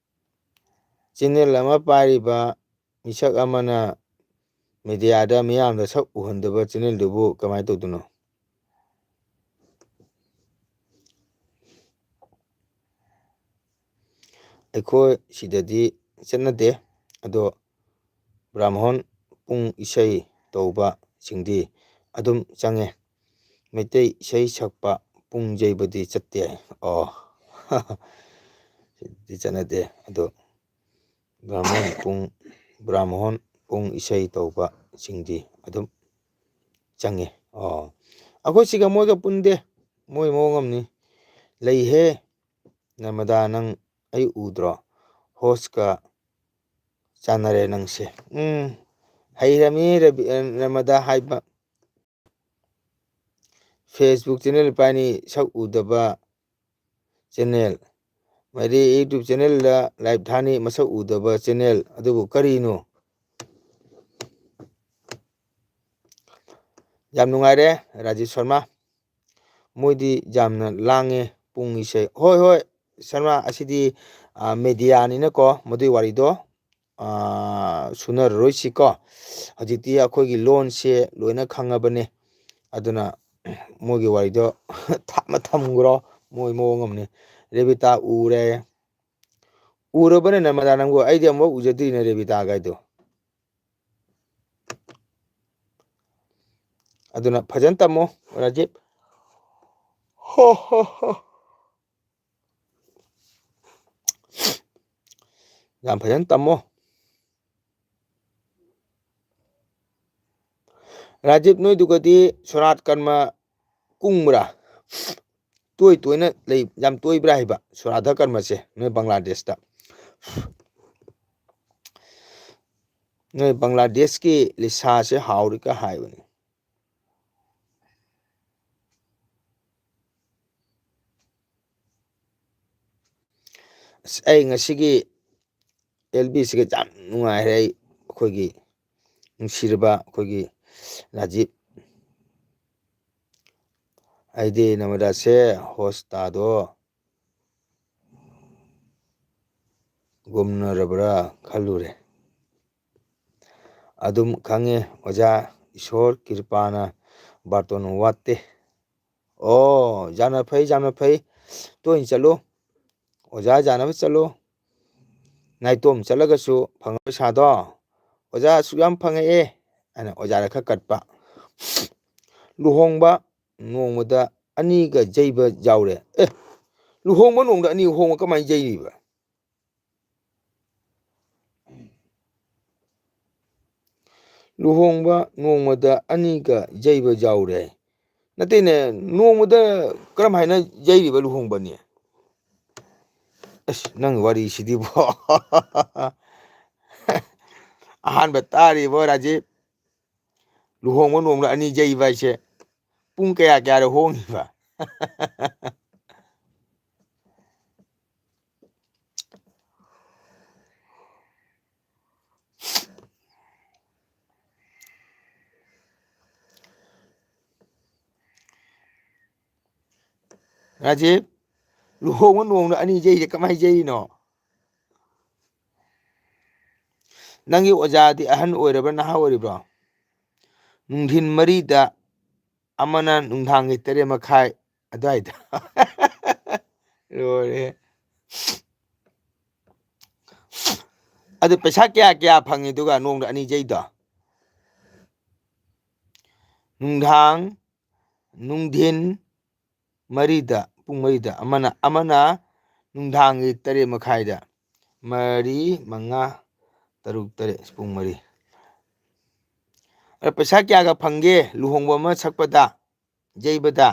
ꯆꯦꯅꯦꯜ ꯑꯃ ꯄꯥꯏꯔꯤꯕ ꯃꯤꯁꯛ ꯑꯃꯅ ꯃꯦꯗꯤꯌꯥꯗ ꯃꯤꯌꯥꯝꯗ ꯁꯛ ꯎꯍꯟꯗꯕ ꯆꯦꯅꯦꯜꯗꯨꯕꯨ ꯀꯃꯥꯏꯅ ꯇꯧꯗꯣꯏꯅꯣ? ꯑꯩꯈꯣꯏ ꯁꯤꯗꯗꯤ ꯆꯠꯅꯗꯦ, ꯑꯗꯣ ꯕ꯭ꯔꯥꯍꯃꯣꯟ ꯄꯨꯡ ꯏꯁꯩ ꯇꯧꯕꯁꯤꯡꯗꯤ ꯑꯗꯨꯝ ꯆꯪꯉꯦ꯫ ꯃꯩꯇꯩ ꯏꯁꯩ ꯁꯛꯄ ꯄꯨꯡ ꯌꯩꯕꯗꯤ ꯆꯠꯇꯦ ꯍꯥꯏ꯫ ꯑꯣ꯫ ꯁꯤꯗꯤ ꯆꯠꯅꯗꯦ꯫ ꯑꯗꯣ ꯕ꯭ꯔꯥꯍꯃꯣꯟ ꯄꯨꯡ, ꯕ꯭ꯔꯥꯍꯃꯣꯟ ꯄꯨꯡ ꯏꯁꯩ ꯇꯧꯕꯁꯤꯡꯗꯤ ꯑꯗꯨꯝ ꯆꯪꯉꯦ꯫ ꯑꯣ꯫ ꯑꯩꯈꯣꯏ ꯁꯤꯒ ꯃꯣꯏꯒ ꯄꯨꯟꯗꯦ꯫ ꯃꯣꯏ ꯃꯑꯣꯡ ꯑꯃꯅꯤ꯫ ꯂꯩꯍꯦ꯫ ꯅꯔꯃꯗꯥ, ꯅꯪ ꯑꯩ ꯎꯗ꯭ꯔꯣ? ꯍꯣꯁꯀ ꯆꯥꯟꯅꯔꯦ ꯅꯪꯁꯦ꯫ ꯎꯝ꯫ ꯍꯩꯔꯝꯃꯤ ꯔꯕꯤ-, ꯑ, ꯅꯔꯃꯗꯥ ꯍꯥꯏꯕ꯫ Facebook channel ꯄꯥꯏꯅꯤ, ꯁꯛ ꯎꯗꯕ channel꯫ ꯃꯥꯏꯔꯤ YouTube channelꯗ live ꯊꯥꯅꯤ, ꯃꯁꯛ ꯎꯗꯕ channel꯫ ꯑꯗꯨꯕꯨ ꯀꯔꯤꯅꯣ? ꯌꯥꯝ ꯅꯨꯡꯉꯥꯏꯔꯦ, ꯔꯥꯖꯤꯠ ꯁꯔꯃ꯫ ꯃꯣꯏꯗꯤ ꯌꯥꯝꯅ ꯂꯥꯡꯉꯦ ꯄꯨꯡ ꯏꯁꯩ꯫ ꯍꯣꯏ, ꯍꯣꯏ, ꯁꯔꯃ, ꯑꯁꯤꯗꯤ, ꯑ, mediaꯅꯤꯅꯀꯣ, ꯃꯗꯨꯏ ꯋꯥꯔꯤꯗꯣ, ꯑ, ꯁꯨꯅꯔꯔꯣꯏꯁꯤꯀꯣ꯫ ꯍꯧꯖꯤꯛꯇꯤ ꯑꯩꯈꯣꯏꯒꯤ ꯂꯣꯟꯁꯦ ꯂꯣꯏꯅ ꯈꯪꯉꯕꯅꯦ꯫ ꯑꯗꯨꯅ ꯃꯣꯏꯒꯤ ꯋꯥꯔꯤꯗꯣ ꯊꯥꯞꯅ ꯊꯝꯈ꯭ꯔꯣ, ꯃꯣꯏ ꯃꯑꯣꯡ ꯑꯃꯅꯤ꯫ ꯔꯦꯕꯤꯇꯥ ꯎꯔꯦ꯫ ꯎꯔꯕꯅꯦ ꯅꯔꯃꯗꯥ ꯅꯪꯕꯨ? ꯑꯩꯗꯤ ꯑꯃꯨꯛ ꯎꯖꯗ꯭ꯔꯤꯅꯦ ꯔꯦꯕꯤꯇꯥꯒꯥꯏꯗꯣ꯫ ꯑꯗꯨꯅ ꯐꯖꯅ ꯇꯝꯃꯣ, ꯔꯥꯖꯤꯞ꯫ ꯍꯣ, ꯍꯣ, ꯍꯣ꯫ ꯌꯥꯝ ꯐꯖꯅ ꯇꯝꯃꯣ꯫ ꯔꯥꯖꯤꯞ, ꯅꯣꯏꯗꯨꯒꯗꯤ ꯁꯣꯔꯥꯠ ꯀꯔꯃ ꯀꯨꯡꯕ꯭ꯔꯥ? ꯇꯣꯏ ꯇꯣꯏꯅ ꯂꯩ, ꯌꯥꯝ ꯇꯣꯏꯕ꯭ꯔꯥ ꯍꯥꯏꯕ ꯁꯣꯔꯥꯙ ꯀꯔꯃꯁꯦ ꯅꯣꯏ ꯕꯪꯒ꯭ꯂꯥꯗꯦꯁꯇ? ꯅꯣꯏ ꯕꯪꯒ꯭ꯂꯥꯗꯦꯁꯀꯤ ꯂꯤꯁꯥꯁꯦ ꯍꯥꯎꯔꯤꯒ ꯍꯥꯏꯕꯅꯤ꯫ ꯑꯁ, ꯑꯩ ꯉꯁꯤꯒꯤ ꯑꯦꯜ ꯕꯤꯁꯤꯒ ꯌꯥꯝ ꯅꯨꯡꯉꯥꯏꯔꯦ꯫ ꯑꯩ, ꯑꯩꯈꯣꯏꯒꯤ ꯅꯨꯡꯁꯤꯔꯕ ꯑꯩꯈꯣꯏꯒꯤ ꯔꯥꯖꯤꯞ꯫ ꯑꯩꯗꯤ ꯅꯔꯃꯗꯥꯁꯦ ꯍꯣꯁꯇꯥꯗꯣ ꯒꯨꯝꯅꯔꯕ꯭ꯔꯥ ꯈꯜꯂꯨꯔꯦ꯫ ꯑꯗꯨꯝ ꯈꯪꯉꯦ ꯑꯣꯖꯥ, ꯏꯁꯣꯔ ꯀ꯭ꯔꯤꯄꯥꯅ ꯕꯥꯔꯇꯣꯟ ꯋꯥꯠꯇꯦ꯫ ꯑꯣ, ꯌꯥꯝꯅ ꯐꯩ, ꯌꯥꯝꯅ ꯐꯩ꯫ ꯇꯣꯏꯅ ꯆꯠꯂꯨ꯫ ꯑꯣꯖꯥ ꯌꯥꯅꯕ ꯆꯠꯂꯨ꯫ ꯅꯥꯏꯇꯣꯝ ꯆꯠꯂꯒꯁꯨ ꯐꯪꯉ ꯄꯩꯁꯥꯗꯣ, "ꯑꯣꯖꯥ, ꯑꯁꯨꯛ ꯌꯥꯝ ꯐꯪꯉꯛꯑꯦ" ꯍꯥꯏꯅ ꯑꯣꯖꯥꯗ ꯈꯔ ꯀꯠꯄ꯫ ꯂꯨꯍꯣꯡꯕ ꯅꯣꯡꯃꯗ ꯑꯅꯤꯒ ꯌꯩꯕ ꯌꯥꯎꯔꯦ꯫ ꯑꯦ, ꯂꯨꯍꯣꯡꯕ ꯅꯣꯡꯃꯗ ꯑꯅꯤ ꯍꯣꯡꯕ ꯀꯃꯥꯏꯅ ꯌꯩꯔꯤꯕ? ꯂꯨꯍꯣꯡꯕ ꯅꯣꯡꯃꯗ ꯑꯅꯤꯒ ꯌꯩꯕ ꯌꯥꯎꯔꯦ꯫ ꯅꯠꯇꯦꯅꯦ, ꯅꯣꯡꯃꯗ ꯀꯔꯝ ꯍꯥꯏꯅ ꯌꯩꯔꯤꯕ ꯂꯨꯍꯣꯡꯕꯅꯤ? ꯑꯁ, ꯅꯪ ꯋꯥꯔꯤꯁꯤꯗꯤꯕꯣ꯫ ꯑꯍꯥꯟꯕ ꯇꯥꯔꯤꯕꯣ, ꯔꯥꯖꯤꯞ? ꯂꯨꯍꯣꯡꯕ ꯅꯣꯡꯃꯗ ꯑꯅꯤ ꯌꯩꯕ ꯍꯥꯏꯁꯦ ꯄꯨꯡ ꯀꯌꯥ ꯀꯌꯥꯗ ꯍꯣꯡꯉꯤꯕ? ꯔꯥꯖꯤꯞ, ꯂꯨꯍꯣꯡꯕ ꯅꯣꯡꯃꯗ ꯑꯅꯤ ꯌꯩꯁꯦ ꯀꯃꯥꯏꯅ ꯌꯩꯔꯤꯅꯣ? ꯅꯪꯒꯤ ꯑꯣꯖꯥꯗꯤ ꯑꯍꯟ ꯑꯣꯏꯔꯕ꯭ꯔꯥ, ꯅꯍꯥ ꯑꯣꯏꯔꯤꯕ꯭ꯔꯣ? ꯅꯨꯡꯊꯤꯟ ꯃꯔꯤꯗ ꯑꯃꯅ ꯅꯨꯡꯗꯥꯡꯒꯤ ꯇꯔꯦꯠ ꯃꯈꯥꯏ ꯑꯗꯨꯋꯥꯏꯗ꯫ ꯂꯣꯏꯔꯦ꯫ ꯑꯗꯨ ꯄꯩꯁꯥ ꯀꯌꯥ ꯀꯌꯥ ꯐꯪꯉꯤꯗꯨꯒ ꯅꯣꯡꯗ ꯑꯅꯤ ꯌꯩꯗꯣ? ꯅꯨꯡꯗꯥꯡ, ꯅꯨꯡꯊꯤꯟ ꯃꯔꯤꯗ, ꯄꯨꯡ ꯃꯔꯤꯗ ꯑꯃꯅ, ꯑꯃꯅ ꯅꯨꯡꯗꯥꯡꯒꯤ ꯇꯔꯦꯠ ꯃꯈꯥꯏꯗ꯫ ꯃꯔꯤ, ꯃꯉꯥ, ꯇꯔꯨꯛ, ꯇꯔꯦꯠ, ꯄꯨꯡ ꯃꯔꯤ꯫ ꯑꯗ ꯄꯩꯁꯥ ꯀꯌꯥꯒ ꯐꯪꯒꯦ ꯂꯨꯍꯣꯡꯕ ꯑꯃ ꯁꯛꯄꯗ, ꯌꯩꯕꯗ?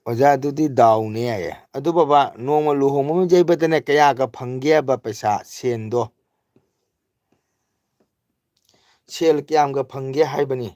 ꯑꯣꯖꯥ, ꯑꯗꯨꯗꯤ ꯗꯥꯎꯅꯦ ꯍꯥꯏꯌꯦ꯫ ꯑꯗꯨ ꯕꯕꯥ, ꯅꯣꯡꯃ ꯂꯨꯍꯣꯡꯕ ꯑꯃ ꯌꯩꯕꯗꯅꯦ, ꯀꯌꯥꯒ ꯐꯪꯒꯦꯕ ꯄꯩꯁꯥ, ꯁꯦꯟꯗꯣ? ꯁꯦꯜ ꯀꯌꯥꯝꯒ ꯐꯪꯒꯦ ꯍꯥꯏꯕꯅꯤ?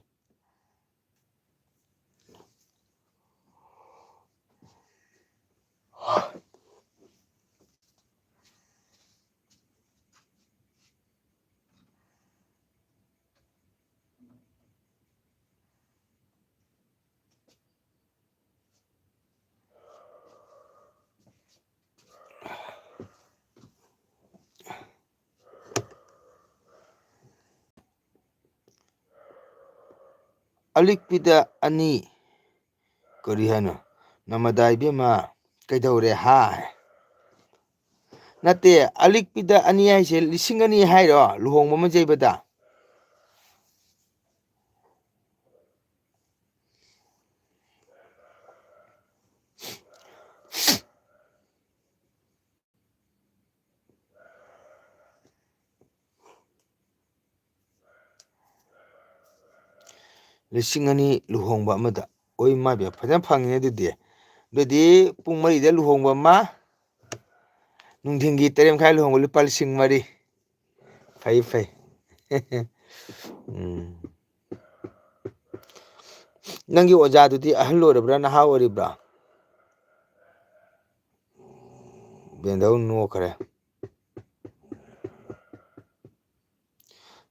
ꯑꯂꯤꯛꯄꯤꯗ ꯑꯅꯤ꯫ ꯀꯔꯤ ꯍꯥꯏꯅꯣ? ꯅꯃꯗꯥ ꯏꯕꯦꯝꯃ, ꯀꯩꯗꯧꯔꯦ ꯍꯥꯏ? ꯅꯠꯇꯦ, ꯑꯂꯤꯛꯄꯤꯗ ꯑꯅꯤ ꯍꯥꯏꯁꯦ ꯂꯤꯁꯤꯡ ꯑꯅꯤ ꯍꯥꯏꯔꯣ, ꯂꯨꯍꯣꯡꯕ ꯑꯃ ꯌꯩꯕꯗ? ꯂꯤꯁꯤꯡ ꯑꯅꯤ ꯂꯨꯍꯣꯡꯕ ꯑꯃꯗ꯫ ꯑꯣꯏ ꯃꯥ ꯕꯦꯝ, ꯐꯖꯅ ꯐꯪꯉꯤꯅꯦ ꯑꯗꯨꯗꯤ꯫ ꯑꯗꯨꯗꯤ ꯄꯨꯡ ꯃꯔꯤꯗ ꯂꯨꯍꯣꯡꯕ ꯑꯃ, ꯅꯨꯡꯊꯤꯟꯒꯤ ꯇꯔꯦꯠ ꯃꯈꯥꯏ ꯂꯨꯍꯣꯡꯕ, ꯂꯨꯄꯥ ꯂꯤꯁꯤꯡ ꯃꯔꯤ꯫ ꯐꯩ, ꯐꯩ꯫ ꯎꯝ꯫ ꯅꯪꯒꯤ ꯑꯣꯖꯥꯗꯨꯗꯤ ꯑꯍꯜ ꯑꯣꯏꯔꯕ꯭ꯔꯥ, ꯅꯍꯥ ꯑꯣꯏꯔꯤꯕ꯭ꯔꯥ? ꯕꯦꯟꯗꯧ ꯅꯣꯛꯈ꯭ꯔꯦ꯫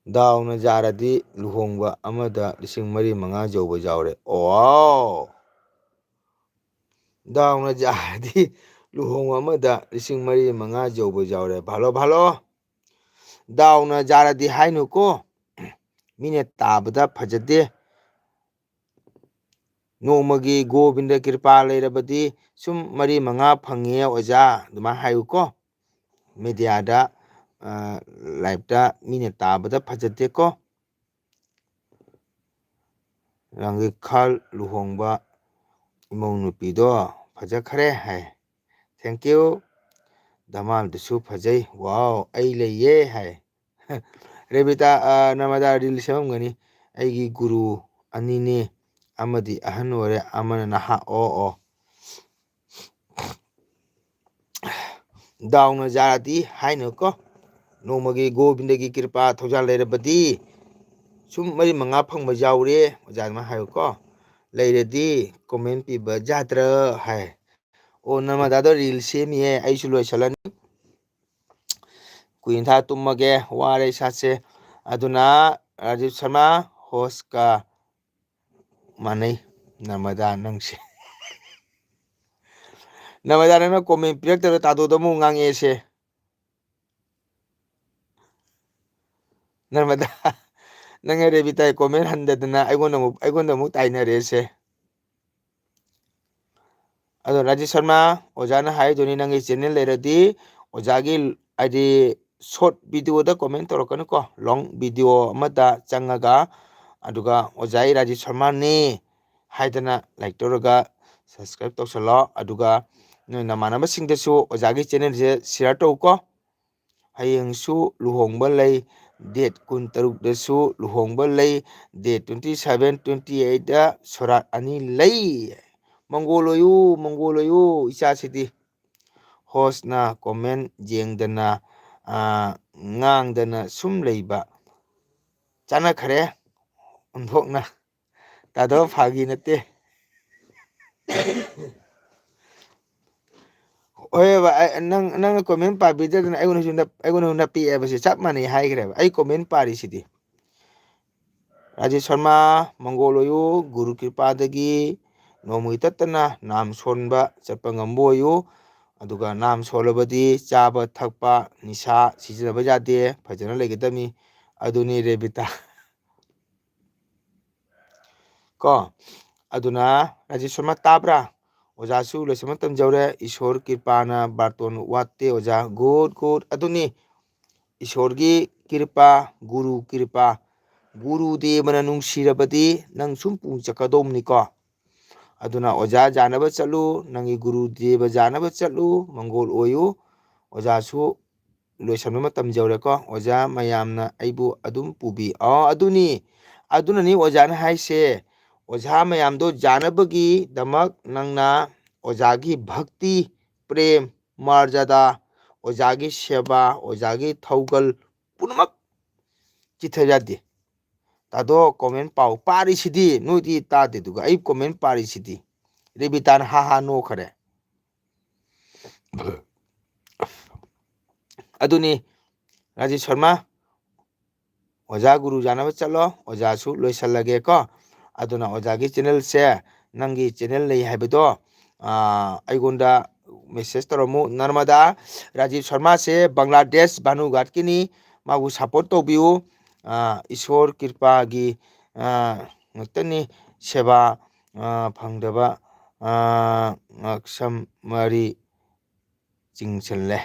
ꯗꯥꯎꯅ ꯌꯥꯔꯗꯤ ꯂꯨꯍꯣꯡꯕ ꯑꯃꯗ ꯂꯤꯁꯤꯡ ꯃꯔꯤ ꯃꯉꯥ ꯌꯧꯕ ꯌꯥꯎꯔꯦ꯫ ꯑꯣ! ꯗꯥꯎꯅ ꯌꯥꯔꯗꯤ ꯂꯨꯍꯣꯡꯕ ꯑꯃꯗ ꯂꯤꯁꯤꯡ ꯃꯔꯤ ꯃꯉꯥ ꯌꯧꯕ ꯌꯥꯎꯔꯦ꯫ ꯐꯥꯂꯣ, ꯐꯥꯂꯣ꯫ ꯗꯥꯎꯅ ꯌꯥꯔꯗꯤ ꯍꯥꯏꯅꯨꯀꯣ꯫ ꯃꯤꯅ ꯇꯥꯕꯗ ꯐꯖꯗꯦ꯫ ꯅꯣꯡꯃꯒꯤ ꯒꯣꯕꯤꯟꯗ ꯀ꯭ꯔꯤꯄꯥ ꯂꯩꯔꯕꯗꯤ ꯁꯨꯝ ꯃꯔꯤ ꯃꯉꯥ ꯐꯪꯉꯦ ꯑꯣꯖꯥ, ꯑꯗꯨꯃꯥꯏꯅ ꯍꯥꯏꯌꯨꯀꯣ꯫ ꯃꯦꯗꯤꯌꯥꯗ, ꯑ, ꯂꯥꯏꯞꯇ ꯃꯤꯅ ꯇꯥꯕꯗ ꯐꯖꯗꯦꯀꯣ꯫ ꯔꯥꯡꯒꯤꯈꯥꯜ ꯂꯨꯍꯣꯡꯕ ꯏꯃꯧ ꯅꯨꯄꯤꯗꯣ ꯐꯖꯈ꯭ꯔꯦ ꯍꯥꯏ꯫ Thank you꯫ ꯗꯃꯥꯜꯗꯨꯁꯨ ꯐꯖꯩ꯫ Wow, ꯑꯩ ꯂꯩꯌꯦ ꯍꯥꯏ꯫ ꯔꯦꯕꯤꯇꯥ, ꯑ, ꯅꯔꯃꯗꯥ ꯔꯤꯜ ꯁꯦꯝꯃꯝꯒꯅꯤ꯫ ꯑꯩꯒꯤ ꯒꯨꯔꯨ ꯑꯅꯤꯅꯦ, ꯑꯃꯗꯤ ꯑꯍꯟ ꯑꯣꯏꯔꯦ, ꯑꯃꯅ ꯅꯍꯥ꯫ ꯑꯣ, ꯑꯣ꯫ ꯗꯥꯎꯅ ꯌꯥꯔꯗꯤ ꯍꯥꯏꯅꯨꯀꯣ꯫ ꯅꯣꯡꯃꯒꯤ ꯒꯣꯕꯤꯟꯗꯒꯤ ꯀ꯭ꯔꯤꯄꯥ ꯊꯧꯖꯥꯜ ꯂꯩꯔꯕꯗꯤ ꯁꯨꯝ ꯃꯔꯤ ꯃꯉꯥ ꯐꯪꯕ ꯌꯥꯎꯔꯦ꯫ ꯑꯣꯖꯥ ꯑꯗꯨꯃꯥꯏꯅ ꯍꯥꯏꯌꯨꯀꯣ꯫ ꯂꯩꯔꯗꯤ ꯀꯣꯃꯦꯟ ꯄꯤꯕ ꯌꯥꯗ꯭ꯔꯥ ꯍꯥꯏ꯫ ꯑꯣ, ꯅꯔꯃꯗꯥꯗꯣ ꯔꯤꯜ ꯁꯦꯝꯃꯤꯌꯦ, ꯑꯩꯁꯨ ꯂꯣꯏꯁꯤꯜꯂꯅꯤ꯫ ꯀꯨꯏꯅ ꯊꯥ ꯇꯨꯝꯃꯒꯦ, ꯋꯥꯔꯦ ꯏꯁꯥꯁꯦ꯫ ꯑꯗꯨꯅ ꯔꯥꯖꯤꯕ ꯁꯔꯃ ꯍꯣꯁꯀ ꯃꯥꯟꯅꯩ, ꯅꯔꯃꯗꯥ ꯅꯪꯁꯦ꯫ ꯅꯔꯃꯗꯥ ꯅꯪꯅ ꯀꯣꯃꯦꯟ ꯄꯤꯔꯛꯇꯕꯗ ꯇꯥꯗꯣꯗ ꯑꯃꯨꯛ ꯉꯥꯡꯉꯛꯑꯦꯁꯦ꯫ ꯅꯔꯃꯗꯥ, ꯅꯪ ꯔꯦꯕꯤꯇꯥꯒꯤ comment ꯍꯟꯗꯗꯅ ꯑꯩꯉꯣꯟꯗ ꯑꯃꯨꯛ, ꯑꯩꯉꯣꯟꯗ ꯑꯃꯨꯛ ꯇꯥꯏꯅꯔꯦꯁꯦ꯫ ꯑꯗꯣ ꯔꯥꯖꯦꯁ ꯁꯔꯃ, ꯑꯣꯖꯥꯅ ꯍꯥꯏꯗꯨꯅꯤ, ꯅꯪꯒꯤ channel ꯂꯩꯔꯗꯤ ꯑꯣꯖꯥꯒꯤ, ꯍꯥꯏꯗꯤ, short video ꯗ comment ꯇꯧꯔꯛꯀꯅꯨꯀꯣ, long video ꯑꯃꯗ ꯆꯪꯉꯒ, ꯑꯗꯨꯒ "ꯑꯣꯖꯥ ꯑꯩ ꯔꯥꯖꯦꯁ ꯁꯔꯃꯅꯦ" ꯍꯥꯏꯗꯅ like ꯇꯧꯔꯒ subscribe ꯇꯧꯁꯜꯂꯣ꯫ ꯑꯗꯨꯒ ꯅꯣꯏ ꯅꯃꯥꯟꯅꯕꯁꯤꯡꯗꯁꯨ ꯑꯣꯖꯥꯒꯤ channel ꯁꯦ share ꯇꯧꯀꯣ꯫ ꯍꯌꯦꯡꯁꯨ ꯂꯨꯍꯣꯡꯕ ꯂꯩ, date ꯀꯨꯟ ꯇꯔꯨꯛꯇꯁꯨ ꯂꯨꯍꯣꯡꯕ ꯂꯩ, date twenty seven, twenty eight ꯁꯣꯔꯥꯠ ꯑꯅꯤ ꯂꯩ꯫ ꯃꯪꯒꯣꯜ ꯑꯣꯏꯌꯨ, ꯃꯪꯒꯣꯜ ꯑꯣꯏꯌꯨ ꯏꯆꯥꯁꯤꯗꯤ꯫ Host ꯅ comment ꯌꯦꯡꯗꯅ, ꯑꯥ, ꯉꯥꯡꯗꯅ ꯁꯨꯝ ꯂꯩꯕ꯫ ꯆꯥꯟꯅꯈ꯭ꯔꯦ ꯑꯣꯟꯊꯣꯛꯅ꯫ ꯇꯥꯗꯣ, ꯐꯥꯒꯤ ꯅꯠꯇꯦ꯫ ꯍꯣꯏꯕ, ꯑꯩ, ꯅꯪ, ꯅꯪꯅ comment ꯄꯥꯕꯤꯗꯗꯅ ꯑꯩꯉꯣꯟꯗꯁꯨ ꯅꯞ-, ꯑꯩꯉꯣꯟꯗꯁꯨ ꯅꯞꯄꯤꯑꯦꯕ ꯁꯤ꯫ ꯆꯞ ꯃꯥꯟꯅꯩ ꯍꯥꯏꯈ꯭ꯔꯦꯕ꯫ ꯑꯩ comment ꯄꯥꯔꯤꯁꯤꯗꯤ꯫ ꯔꯥꯖꯦꯁ ꯁꯔꯃ, ꯃꯪꯒꯣꯜ ꯑꯣꯏꯌꯨ, ꯒꯨꯔꯨ ꯀ꯭ꯔꯤꯄꯥꯗꯒꯤ ꯅꯣꯡꯃꯒꯤ ꯇꯠꯇꯅ ꯅꯥꯝ ꯁꯣꯟꯕ ꯆꯠꯄ ꯉꯝꯕ ꯑꯣꯏꯌꯨ꯫ ꯑꯗꯨꯒ ꯅꯥꯝ ꯁꯣꯜꯂꯕꯗꯤ ꯆꯥꯕ ꯊꯛꯄ ꯅꯤꯁꯥ ꯁꯤꯖꯤꯟꯅꯕ ꯌꯥꯗꯦ, ꯐꯖꯅ ꯂꯩꯒꯗꯕꯅꯤ꯫ ꯑꯗꯨꯅꯤ ꯔꯦꯕꯤꯇꯥ꯫ ꯀꯣ, ꯑꯗꯨꯅ ꯔꯥꯖꯦꯁ ꯁꯔꯃ ꯇꯥꯕ꯭ꯔꯥ? ꯑꯣꯖꯥꯁꯨ ꯂꯣꯏꯁꯟꯕ ꯃꯇꯝ ꯌꯧꯔꯦ꯫ ꯏꯁꯣꯔ ꯀ꯭ꯔꯤꯄꯥꯅ ꯕꯥꯔꯇꯣꯟ ꯋꯥꯠꯇꯦ ꯑꯣꯖꯥ꯫ Good, good꯫ ꯑꯗꯨꯅꯤ ꯏꯁꯣꯔꯒꯤ ꯀ꯭ꯔꯤꯄꯥ, ꯒꯨꯔꯨ ꯀ꯭ꯔꯤꯄꯥ꯫ ꯒꯨꯔꯨ ꯗꯦꯕꯅ ꯅꯨꯡꯁꯤꯔꯕꯗꯤ ꯅꯪ ꯁꯨꯝ ꯄꯨꯡ ꯆꯠꯀꯗꯧꯕꯅꯤꯀꯣ꯫ ꯑꯗꯨꯅ ꯑꯣꯖꯥ ꯌꯥꯅꯕ ꯆꯠꯂꯨ, ꯅꯪꯒꯤ ꯒꯨꯔꯨ ꯗꯦꯕ ꯌꯥꯅꯕ ꯆꯠꯂꯨ, ꯃꯪꯒꯣꯜ ꯑꯣꯏꯌꯨ꯫ ꯑꯣꯖꯥꯁꯨ ꯂꯣꯏꯁꯟꯕ ꯃꯇꯝ ꯌꯧꯔꯦꯀꯣ꯫ ꯑꯣꯖꯥ ꯃꯌꯥꯝꯅ ꯑꯩꯕꯨ ꯑꯗꯨꯝ ꯄꯨꯕꯤ꯫ ꯑꯣ, ꯑꯗꯨꯅꯤ꯫ ꯑꯗꯨꯅꯅꯤ ꯑꯣꯖꯥꯅ ꯍꯥꯏꯁꯦ꯫ ꯑꯣꯖꯥ ꯃꯌꯥꯝꯗꯣ ꯌꯥꯅꯕꯒꯤꯗꯃꯛ ꯅꯪꯅ ꯑꯣꯖꯥꯒꯤ ꯚꯛꯇꯤ, ꯄ꯭ꯔꯦꯝ, ꯃꯔꯖꯥꯗꯥ, ꯑꯣꯖꯥꯒꯤ ꯁꯦꯕꯥ, ꯑꯣꯖꯥꯒꯤ ꯊꯧꯒꯜ ꯄꯨꯝꯅꯃꯛ ꯆꯤꯠꯊ ꯌꯥꯗꯦ꯫ ꯇꯥꯗꯣ, comment ꯄꯥꯎ ꯄꯥꯔꯤꯁꯤꯗꯤ, ꯅꯣꯏꯗꯤ ꯇꯥꯗꯦ꯫ ꯑꯗꯨꯒ ꯑꯩ comment ꯄꯥꯔꯤꯁꯤꯗꯤ꯫ ꯔꯦꯕꯤꯇꯥꯅ ꯍꯥ ꯍꯥ ꯅꯣꯛꯈꯔꯦ꯫ ꯑꯗꯨꯅꯤ, ꯔꯥꯖꯦꯁ ꯁꯔꯃ, ꯑꯣꯖꯥ ꯒꯨꯔꯨ ꯌꯥꯅꯕ ꯆꯠꯂꯣ, ꯑꯣꯖꯥꯁꯨ ꯂꯣꯏꯁꯜꯂꯒꯦꯀꯣ꯫ ꯑꯗꯨꯅ ꯑꯣꯖꯥꯒꯤ channel ꯁꯦ, ꯅꯪꯒꯤ channel ꯂꯩ ꯍꯥꯏꯕꯗꯣ, ꯑꯥ, ꯑꯩꯉꯣꯟꯗ message ꯇꯧꯔꯝꯃꯨ꯫ ꯅꯔꯃꯗꯥ, ꯔꯥꯖꯦꯁ ꯁꯔꯃꯁꯦ ꯕꯪꯒ꯭ꯂꯥꯗꯦꯁ ꯚꯥꯅꯨꯒꯥꯠꯀꯤꯅꯤ, ꯃꯥꯕꯨ support ꯇꯧꯕꯤꯌꯨ꯫ ꯑꯥ, ꯏꯁꯣꯔ ꯀ꯭ꯔꯤꯄꯥꯒꯤ, ꯑꯥ, ꯉꯥꯛꯇꯅꯤ꯫ ꯁꯦꯕꯥ, ꯑꯥ, ꯐꯪꯗꯕ, ꯑꯥ, ꯉꯛꯁꯝ ꯃꯔꯤ ꯆꯤꯡꯁꯤꯜꯂꯦ꯫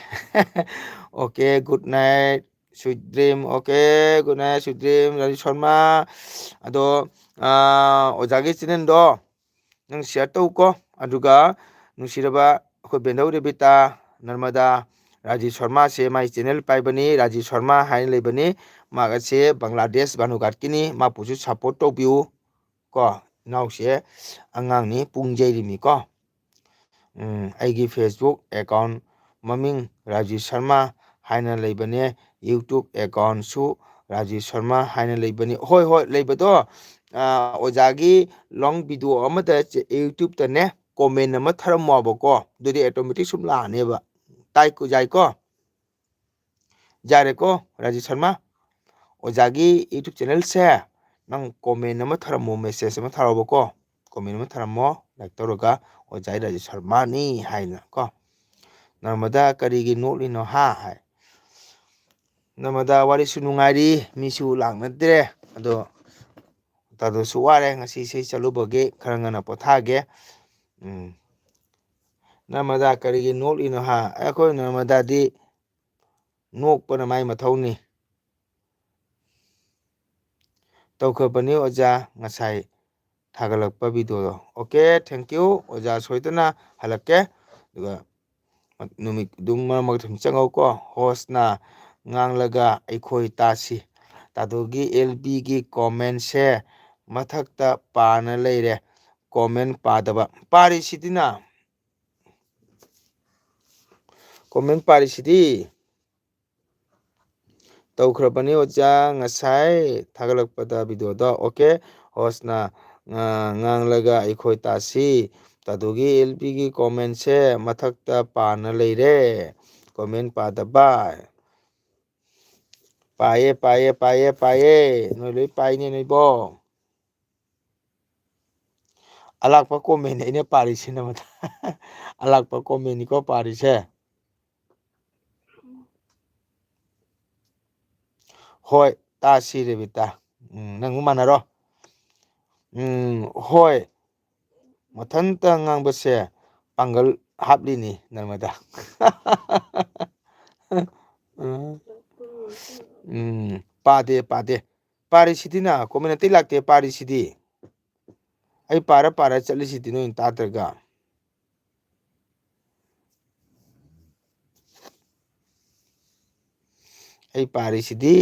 Okay, good night, sweet dream꯫ Okay, good night, sweet dream, Raju Sharma. ꯑꯗꯣ, ꯑꯥ, ꯑꯣꯖꯥꯒꯤ channelꯗꯣ ꯅꯪ share ꯇꯧꯀꯣ꯫ ꯑꯗꯨꯒ ꯅꯨꯡꯁꯤꯔꯕ ꯑꯩꯈꯣꯏ ꯕꯦꯟꯗꯧ ꯔꯦꯕꯤꯇꯥ, ꯅꯔꯃꯗꯥ, ꯔꯥꯖꯤꯕ ꯁꯔꯃꯁꯦ ꯃꯥꯏ channel ꯄꯥꯏꯕꯅꯤ, ꯔꯥꯖꯤꯕ ꯁꯔꯃ ꯍꯥꯏꯅ ꯂꯩꯕꯅꯤ꯫ ꯃꯥꯒꯁꯦ ꯕꯪꯒ꯭ꯂꯥꯗꯦꯁ ꯚꯥꯅꯨꯒꯥꯠꯀꯤꯅꯤ, ꯃꯥꯄꯨꯁꯨ support ꯇꯧꯕꯤꯌꯨ ꯀꯣ꯫ ꯏꯅꯥꯎꯁꯦ ꯑꯉꯥꯡꯅꯤ, ꯄꯨꯡ ꯌꯩꯔꯤꯃꯤꯀꯣ꯫ ꯎꯝ, ꯑꯩꯒꯤ Facebook account ꯃꯃꯤꯡ ꯔꯥꯖꯤꯕ ꯁꯔꯃ ꯍꯥꯏꯅ ꯂꯩꯕꯅꯦ, YouTube accountꯁꯨ ꯔꯥꯖꯤꯕ ꯁꯔꯃ ꯍꯥꯏꯅ ꯂꯩꯕꯅꯤ꯫ ꯍꯣꯏ, ꯍꯣꯏ, ꯂꯩꯕꯗꯣ, ꯑꯥ, ꯑꯣꯖꯥꯒꯤ long video ꯑꯃꯗ ꯆꯦ-, YouTubeꯇꯅꯦ comment ꯑꯃ ꯊꯥꯔꯝꯃꯣꯕꯀꯣ, ꯑꯗꯨꯗꯤ automatic ꯁꯨꯝ ꯂꯥꯛꯑꯅꯦꯕ꯫ ꯇꯥꯏꯀꯣ, ꯌꯥꯏꯀꯣ? ꯌꯥꯔꯦꯀꯣ, ꯔꯥꯖꯤꯕ ꯁꯔꯃ? ꯑꯣꯖꯥꯒꯤ YouTube channelꯁꯦ ꯅꯪ comment ꯑꯃ ꯊꯥꯔꯝꯃꯣ, message ꯑꯃ ꯊꯥꯔꯛꯑꯣꯕꯀꯣ꯫ Comment ꯑꯃ ꯊꯥꯔꯝꯃꯣ, like ꯇꯧꯔꯒ, "ꯑꯣꯖꯥ ꯑꯩ ꯔꯥꯖꯤꯕ ꯁꯔꯃꯅꯤ" ꯍꯥꯏꯅ ꯀꯣ꯫ "ꯅꯔꯃꯗꯥ, ꯀꯔꯤꯒꯤ ꯅꯣꯛꯂꯤꯅꯣ, ꯍꯥ?" ꯍꯥꯏ꯫ ꯅꯔꯃꯗꯥ, ꯋꯥꯔꯤꯁꯨ ꯅꯨꯡꯉꯥꯏꯔꯤ, ꯃꯤꯁꯨ ꯂꯥꯛꯅꯗ꯭ꯔꯦ꯫ ꯑꯗꯣ ꯇꯥꯗꯣꯁꯨ ꯋꯥꯔꯦ, ꯉꯁꯤ ꯏꯁꯩ ꯆꯠꯂꯨꯕꯒꯤ ꯈꯔ ꯉꯟꯅ ꯄꯣꯊꯥꯒꯦ꯫ ꯎꯝ꯫ "ꯅꯔꯃꯗꯥ, ꯀꯔꯤꯒꯤ ꯅꯣꯛꯂꯤꯅꯣ, ꯍꯥ?" ꯑꯩꯈꯣꯏ ꯅꯔꯃꯗꯥꯗꯤ ꯅꯣꯛꯄꯅ ꯃꯥꯏ ꯃꯊꯧꯅꯤ꯫ ꯇꯧꯈ꯭ꯔꯕꯅꯤ ꯑꯣꯖꯥ, ꯉꯁꯥꯏ ꯊꯥꯒꯠꯂꯛꯄ videoꯗꯣ꯫ Okay, thank you ꯑꯣꯖꯥ, ꯁꯣꯏꯗꯅ ꯍꯜꯂꯛꯀꯦ꯫ ꯑꯗꯨꯒ ꯅꯨꯃꯤꯠ ꯑꯗꯨꯝ ꯃꯔꯛ ꯃꯔꯛꯇ ꯑꯗꯨꯝ ꯆꯪꯉꯧꯀꯣ꯫ Hostꯅ ꯉꯥꯡꯂꯒ ꯑꯩꯈꯣꯏ ꯇꯥꯁꯤ꯫ ꯇꯥꯗꯣꯒꯤ LBꯒꯤ commentꯁꯦ ꯃꯊꯛꯇ ꯄꯥꯅ ꯂꯩꯔꯦ꯫ Comment ꯄꯥꯗꯕ꯫ ꯄꯥꯔꯤꯁꯤꯗꯤꯅ꯫ Comment ꯄꯥꯔꯤꯁꯤꯗꯤ꯫ ꯇꯧꯈ꯭ꯔꯕꯅꯤ ꯑꯣꯖꯥ, ꯉꯁꯥꯏ ꯊꯥꯒꯠꯂꯛꯄꯗ videoꯗꯣ꯫ Okay, hostꯅ, ꯑ, ꯉꯥꯡꯂꯒ ꯑꯩꯈꯣꯏ ꯇꯥꯁꯤ꯫ ꯇꯥꯗꯨꯒꯤ LBꯒꯤ commentꯁꯦ ꯃꯊꯛꯇ ꯄꯥꯅ ꯂꯩꯔꯦ꯫ Comment ꯄꯥꯗꯕ꯫ ꯄꯥꯏꯌꯦ, ꯄꯥꯏꯌꯦ, ꯄꯥꯏꯌꯦ, ꯄꯥꯏꯌꯦ꯫ ꯅꯣꯏ ꯂꯣꯏ ꯄꯥꯏꯅꯦ ꯅꯣꯏꯕꯣ꯫ ꯑꯂꯥꯛꯄ commentꯅꯤ ꯑꯩꯅ ꯄꯥꯔꯤꯁꯤꯅ ꯃꯊꯛ꯫ ꯑꯂꯥꯛꯄ commentꯅꯤꯀꯣ ꯄꯥꯔꯤꯁꯦ꯫ ꯍꯣꯏ, ꯇꯥꯁꯤ ꯔꯦꯕꯤꯇꯥ꯫ ꯎꯝ, ꯅꯪ ꯃꯥꯟꯅꯔꯣ꯫ ꯎꯝ, ꯍꯣꯏ꯫ ꯃꯊꯟꯇ ꯉꯥꯡꯕꯁꯦ ꯄꯥꯡꯒꯜ ꯍꯥꯞꯂꯤꯅꯤ ꯅꯔꯃꯗꯥ꯫ ꯎꯝ, ꯄꯥꯗꯦ, ꯄꯥꯗꯦ꯫ ꯄꯥꯔꯤꯁꯤꯗꯤꯅ comment ꯑꯇꯩ ꯂꯥꯛꯇꯦ, ꯄꯥꯔꯤꯁꯤꯗꯤ꯫ ꯑꯩ ꯄꯥꯔ ꯄꯥꯔ ꯆꯠꯂꯤꯁꯤꯗꯤ ꯅꯣꯏꯅ ꯇꯥꯗ꯭ꯔꯒ꯫ ꯑꯩ ꯄꯥꯔꯤꯁꯤꯗꯤ꯫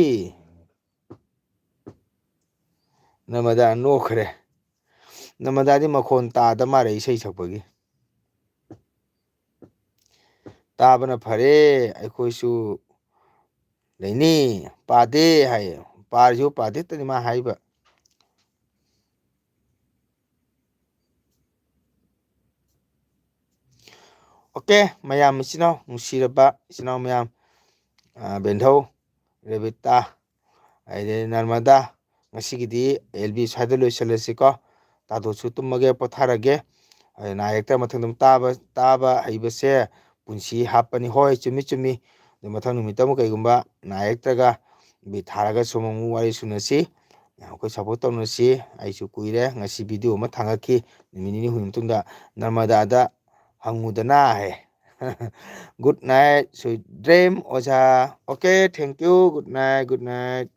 ꯅꯃꯗꯥ ꯅꯣꯛꯈ꯭ꯔꯦ꯫ ꯅꯃꯗꯥꯗꯤ ꯃꯈꯣꯟ ꯇꯥꯗ ꯃꯥꯜꯂꯦ ꯏꯁꯩ ꯁꯛꯄꯒꯤ꯫ ꯇꯥꯕꯅ ꯐꯔꯦ, ꯑꯩꯈꯣꯏꯁꯨ ꯂꯩꯅꯤ꯫ ꯄꯥꯗꯦ ꯍꯥꯏꯌꯦ꯫ ꯄꯥꯔꯤꯁꯤꯕꯨ ꯄꯥꯗꯦꯇꯅꯤ ꯃꯥ ꯍꯥꯏꯕ꯫ OK, ꯃꯌꯥꯝ ꯏꯆꯤꯟ ꯏꯅꯥꯎ, ꯅꯨꯡꯁꯤꯔꯕ ꯏꯆꯤꯟ ꯏꯅꯥꯎ ꯃꯌꯥꯝ, ꯑ, ꯕꯦꯟꯙꯧ, ꯔꯦꯕꯤꯇꯥ, ꯑꯗꯩ ꯅꯔꯃꯗꯥ, ꯉꯁꯤꯒꯤꯗꯤ ꯑꯦꯜ ꯕꯤ ꯁ꯭ꯋꯥꯏꯗ ꯂꯣꯏꯁꯤꯜꯂꯁꯤꯀꯣ꯫ ꯇꯥꯗꯣꯁꯨ ꯇꯨꯝꯃꯒꯦ, ꯄꯣꯊꯥꯔꯒꯦ꯫ ꯑꯗꯩ ꯅꯥ ꯌꯦꯛꯇ ꯃꯊꯪ ꯑꯗꯨꯝ ꯇꯥꯕ, ꯇꯥꯕ ꯍꯩꯕꯁꯦ ꯄꯨꯟꯁꯤ ꯍꯥꯞꯄꯅꯤ꯫ ꯍꯣꯏ, ꯆꯨꯝꯃꯤ, ꯆꯨꯝꯃꯤ꯫ ꯑꯗꯨ ꯃꯊꯪ ꯅꯨꯃꯤꯠꯇ ꯑꯃꯨꯛ ꯀꯩꯒꯨꯝꯕ ꯅꯥ ꯌꯦꯛꯇ꯭ꯔꯒ ꯕꯤꯠ ꯊꯥꯔꯒ ꯁꯨꯝ ꯑꯃꯨꯛ ꯋꯥꯔꯤ ꯁꯨꯅꯁꯤ꯫ ꯑꯩꯈꯣꯏ support ꯇꯧꯅꯁꯤ꯫ ꯑꯩꯁꯨ ꯀꯨꯏꯔꯦ, ꯉꯁꯤ video ꯑꯃ ꯊꯥꯡꯒꯠꯈꯤ꯫ ꯅꯨꯃꯤꯠ ꯅꯤꯅꯤ ꯍꯨꯝꯅꯤ ꯃꯇꯨꯡꯗ ꯅꯔꯃꯗꯥꯗ ꯍꯪꯉꯨꯗꯅ ꯍꯥꯏ꯫ Good night, sweet dream, ꯑꯣꯖꯥ꯫ OK, thank you, good night, good night꯫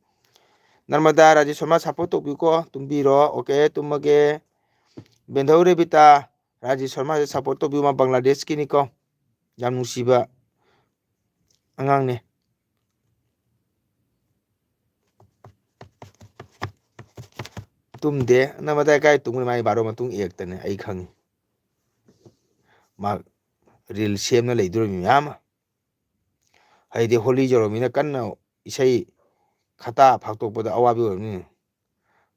Narmada, Rajesh Sharma support ꯇꯧꯕꯤꯌꯨꯀꯣ, ꯇꯨꯝꯕꯤꯔꯣ꯫ OK, ꯇꯨꯝꯃꯒꯦ꯫ ꯕꯦꯟꯙꯧ ꯔꯦꯕꯤꯇꯥ, ꯔꯥꯖꯦꯁ ꯁꯔꯃꯁꯦ support ꯇꯧꯕꯤꯌꯨ, ꯃꯥ ꯕꯪꯒ꯭ꯂꯥꯗꯦꯁꯀꯤꯅꯤꯀꯣ꯫ ꯌꯥꯝ ꯅꯨꯡꯁꯤꯕ ꯑꯉꯥꯡꯅꯦ꯫ ꯇꯨꯝꯗꯦ꯫ ꯅꯔꯃꯗꯥ ꯀꯥꯏ ꯇꯨꯝꯒꯅꯤ? ꯃꯥꯒꯤ ꯕꯥꯔꯣ ꯃꯇꯨꯡ ꯑꯦꯛꯇꯅꯦ, ꯑꯩ ꯈꯪꯉꯤ꯫ ꯃꯥ reel ꯁꯦꯝꯅ ꯂꯩꯗꯣꯔꯤꯃꯤ ꯃꯌꯥꯝ ꯑꯃ꯫ ꯍꯥꯏꯗꯤ ꯍꯣꯂꯤ ꯌꯧꯔꯝꯃꯤꯅ ꯀꯟꯅ ꯏꯁꯩ ꯈꯇꯥ ꯐꯥꯛꯇꯣꯛꯄꯗ ꯑꯋꯥꯕꯤ ꯑꯣꯏꯔꯝꯅꯤ꯫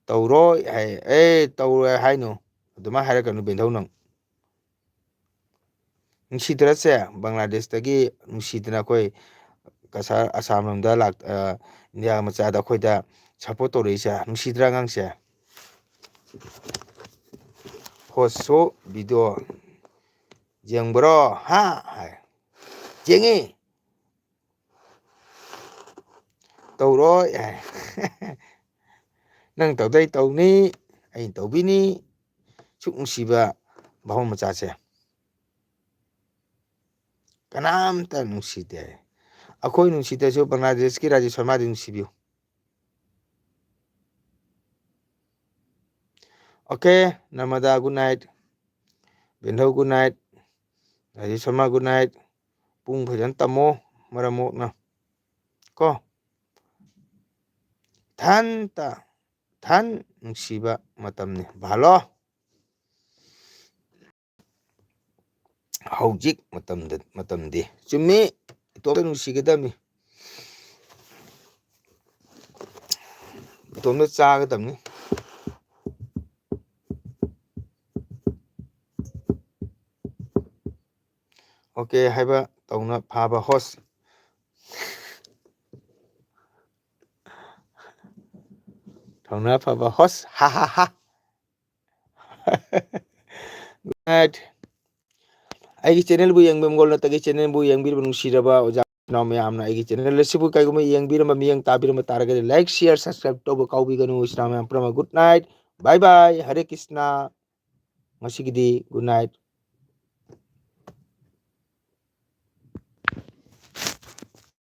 "ꯇꯧꯔꯣꯏ" ꯍꯥꯏ꯫ "ꯑꯦ, ꯇꯧꯔꯣꯏ" ꯍꯥꯏꯅꯨ꯫ ꯑꯗꯨꯃꯥꯏꯅ ꯍꯥꯏꯔꯛꯀꯅꯨ ꯕꯦꯟꯙꯧ ꯅꯪ꯫ ꯅꯨꯡꯁꯤꯗ꯭ꯔꯁꯦ? ꯕꯪꯒ꯭ꯂꯥꯗꯦꯁꯇꯒꯤ ꯅꯨꯡꯁꯤꯗꯅ ꯑꯩꯈꯣꯏ ꯀꯁꯥꯔ ꯑꯁꯥꯝ ꯂꯣꯝꯗ ꯂꯥꯛ-, ꯑ, ꯏꯟꯗꯤꯌꯥ ꯃꯆꯥꯗ ꯑꯩꯈꯣꯏꯗ support ꯇꯧꯔꯛꯏꯁꯦ꯫ ꯅꯨꯡꯁꯤꯗ꯭ꯔꯥ ꯑꯉꯥꯡꯁꯦ? ꯍꯣꯁꯣ video ꯌꯦꯡꯕ꯭ꯔꯣ? ꯍꯥ? ꯍꯥꯏ꯫ ꯌꯦꯡꯉꯤ꯫ ꯇꯧꯔꯣꯏ ꯍꯥꯏ꯫ ꯅꯪ ꯇꯧꯗꯩ ꯇꯧꯅꯤ, ꯑꯩꯅ ꯇꯧꯕꯤꯅꯤ꯫ ꯁꯨꯛ ꯅꯨꯡꯁꯤꯕ ꯕꯥꯃꯣꯟ ꯃꯆꯥꯁꯦ ꯀꯅꯥꯝꯇ ꯅꯨꯡꯁꯤꯗꯦ꯫ ꯑꯩꯈꯣꯏ ꯅꯨꯡꯁꯤꯗ꯭ꯔꯁꯨ ꯕꯪꯒ꯭ꯂꯥꯗꯦꯁꯀꯤ ꯔꯥꯖꯦꯁ ꯁꯔꯃꯥꯗꯤ ꯅꯨꯡꯁꯤꯕꯤꯌꯨ꯫ Okay, ꯅꯔꯃꯗꯥ, good night꯫ ꯕꯦꯟꯙꯧ, good night꯫ Rajesh Sharma, good night꯫ ꯄꯨꯡ ꯐꯖꯅ ꯇꯝꯃꯣ, ꯃꯔꯝ ꯃꯣꯛꯅ꯫ ꯀꯣ? ꯏꯊꯟꯇ, ꯏꯊꯟ ꯅꯨꯡꯁꯤꯕ ꯃꯇꯝꯅꯤ꯫ ꯚꯥꯂꯣ꯫ ꯍꯧꯖꯤꯛ ꯃꯇꯝꯗ, ꯃꯇꯝꯗꯤ꯫ ꯆꯨꯝꯃꯤ, ꯏꯇꯣꯝꯇ ꯅꯨꯡꯁꯤꯒꯗꯕꯅꯤ꯫ ꯏꯇꯣꯝꯇ ꯆꯥꯒꯗꯕꯅꯤ꯫ Okay ꯍꯥꯏꯕ ꯇꯧꯅ ꯐꯥꯕ host꯫ ꯊꯧꯅꯥ ꯐꯕ host꯫ ꯍꯥ, ꯍꯥ, ꯍꯥ꯫ Good night꯫ ꯑꯩꯒꯤ channelꯕꯨ ꯌꯦꯡꯕꯤꯕ ꯅꯠꯇꯒꯤ channelꯕꯨ ꯌꯦꯡꯕꯤꯔꯤꯕ ꯅꯨꯡꯁꯤꯔꯕ ꯑꯣꯖꯥ ꯏꯆꯤꯟ ꯏꯅꯥꯎ ꯃꯌꯥꯝꯅ ꯑꯩꯒꯤ channel ꯑꯁꯤꯕꯨ ꯀꯩꯒꯨꯝꯕ ꯌꯦꯡꯕꯤꯔꯝꯕ, ꯃꯤꯠꯌꯦꯡ ꯇꯥꯕꯤꯔꯝꯕ ꯇꯥꯔꯒꯗꯤ like, share, subscribe ꯇꯧꯕ ꯀꯥꯎꯕꯤꯒꯅꯨ꯫ ꯏꯆꯤꯟ ꯏꯅꯥꯎ ꯃꯌꯥꯝ ꯄꯨꯝꯅꯃꯛ good night, bye bye, ꯍꯔꯦ ꯀ꯭ꯔꯤꯁꯅ꯫ ꯉꯁꯤꯒꯤꯗꯤ good night꯫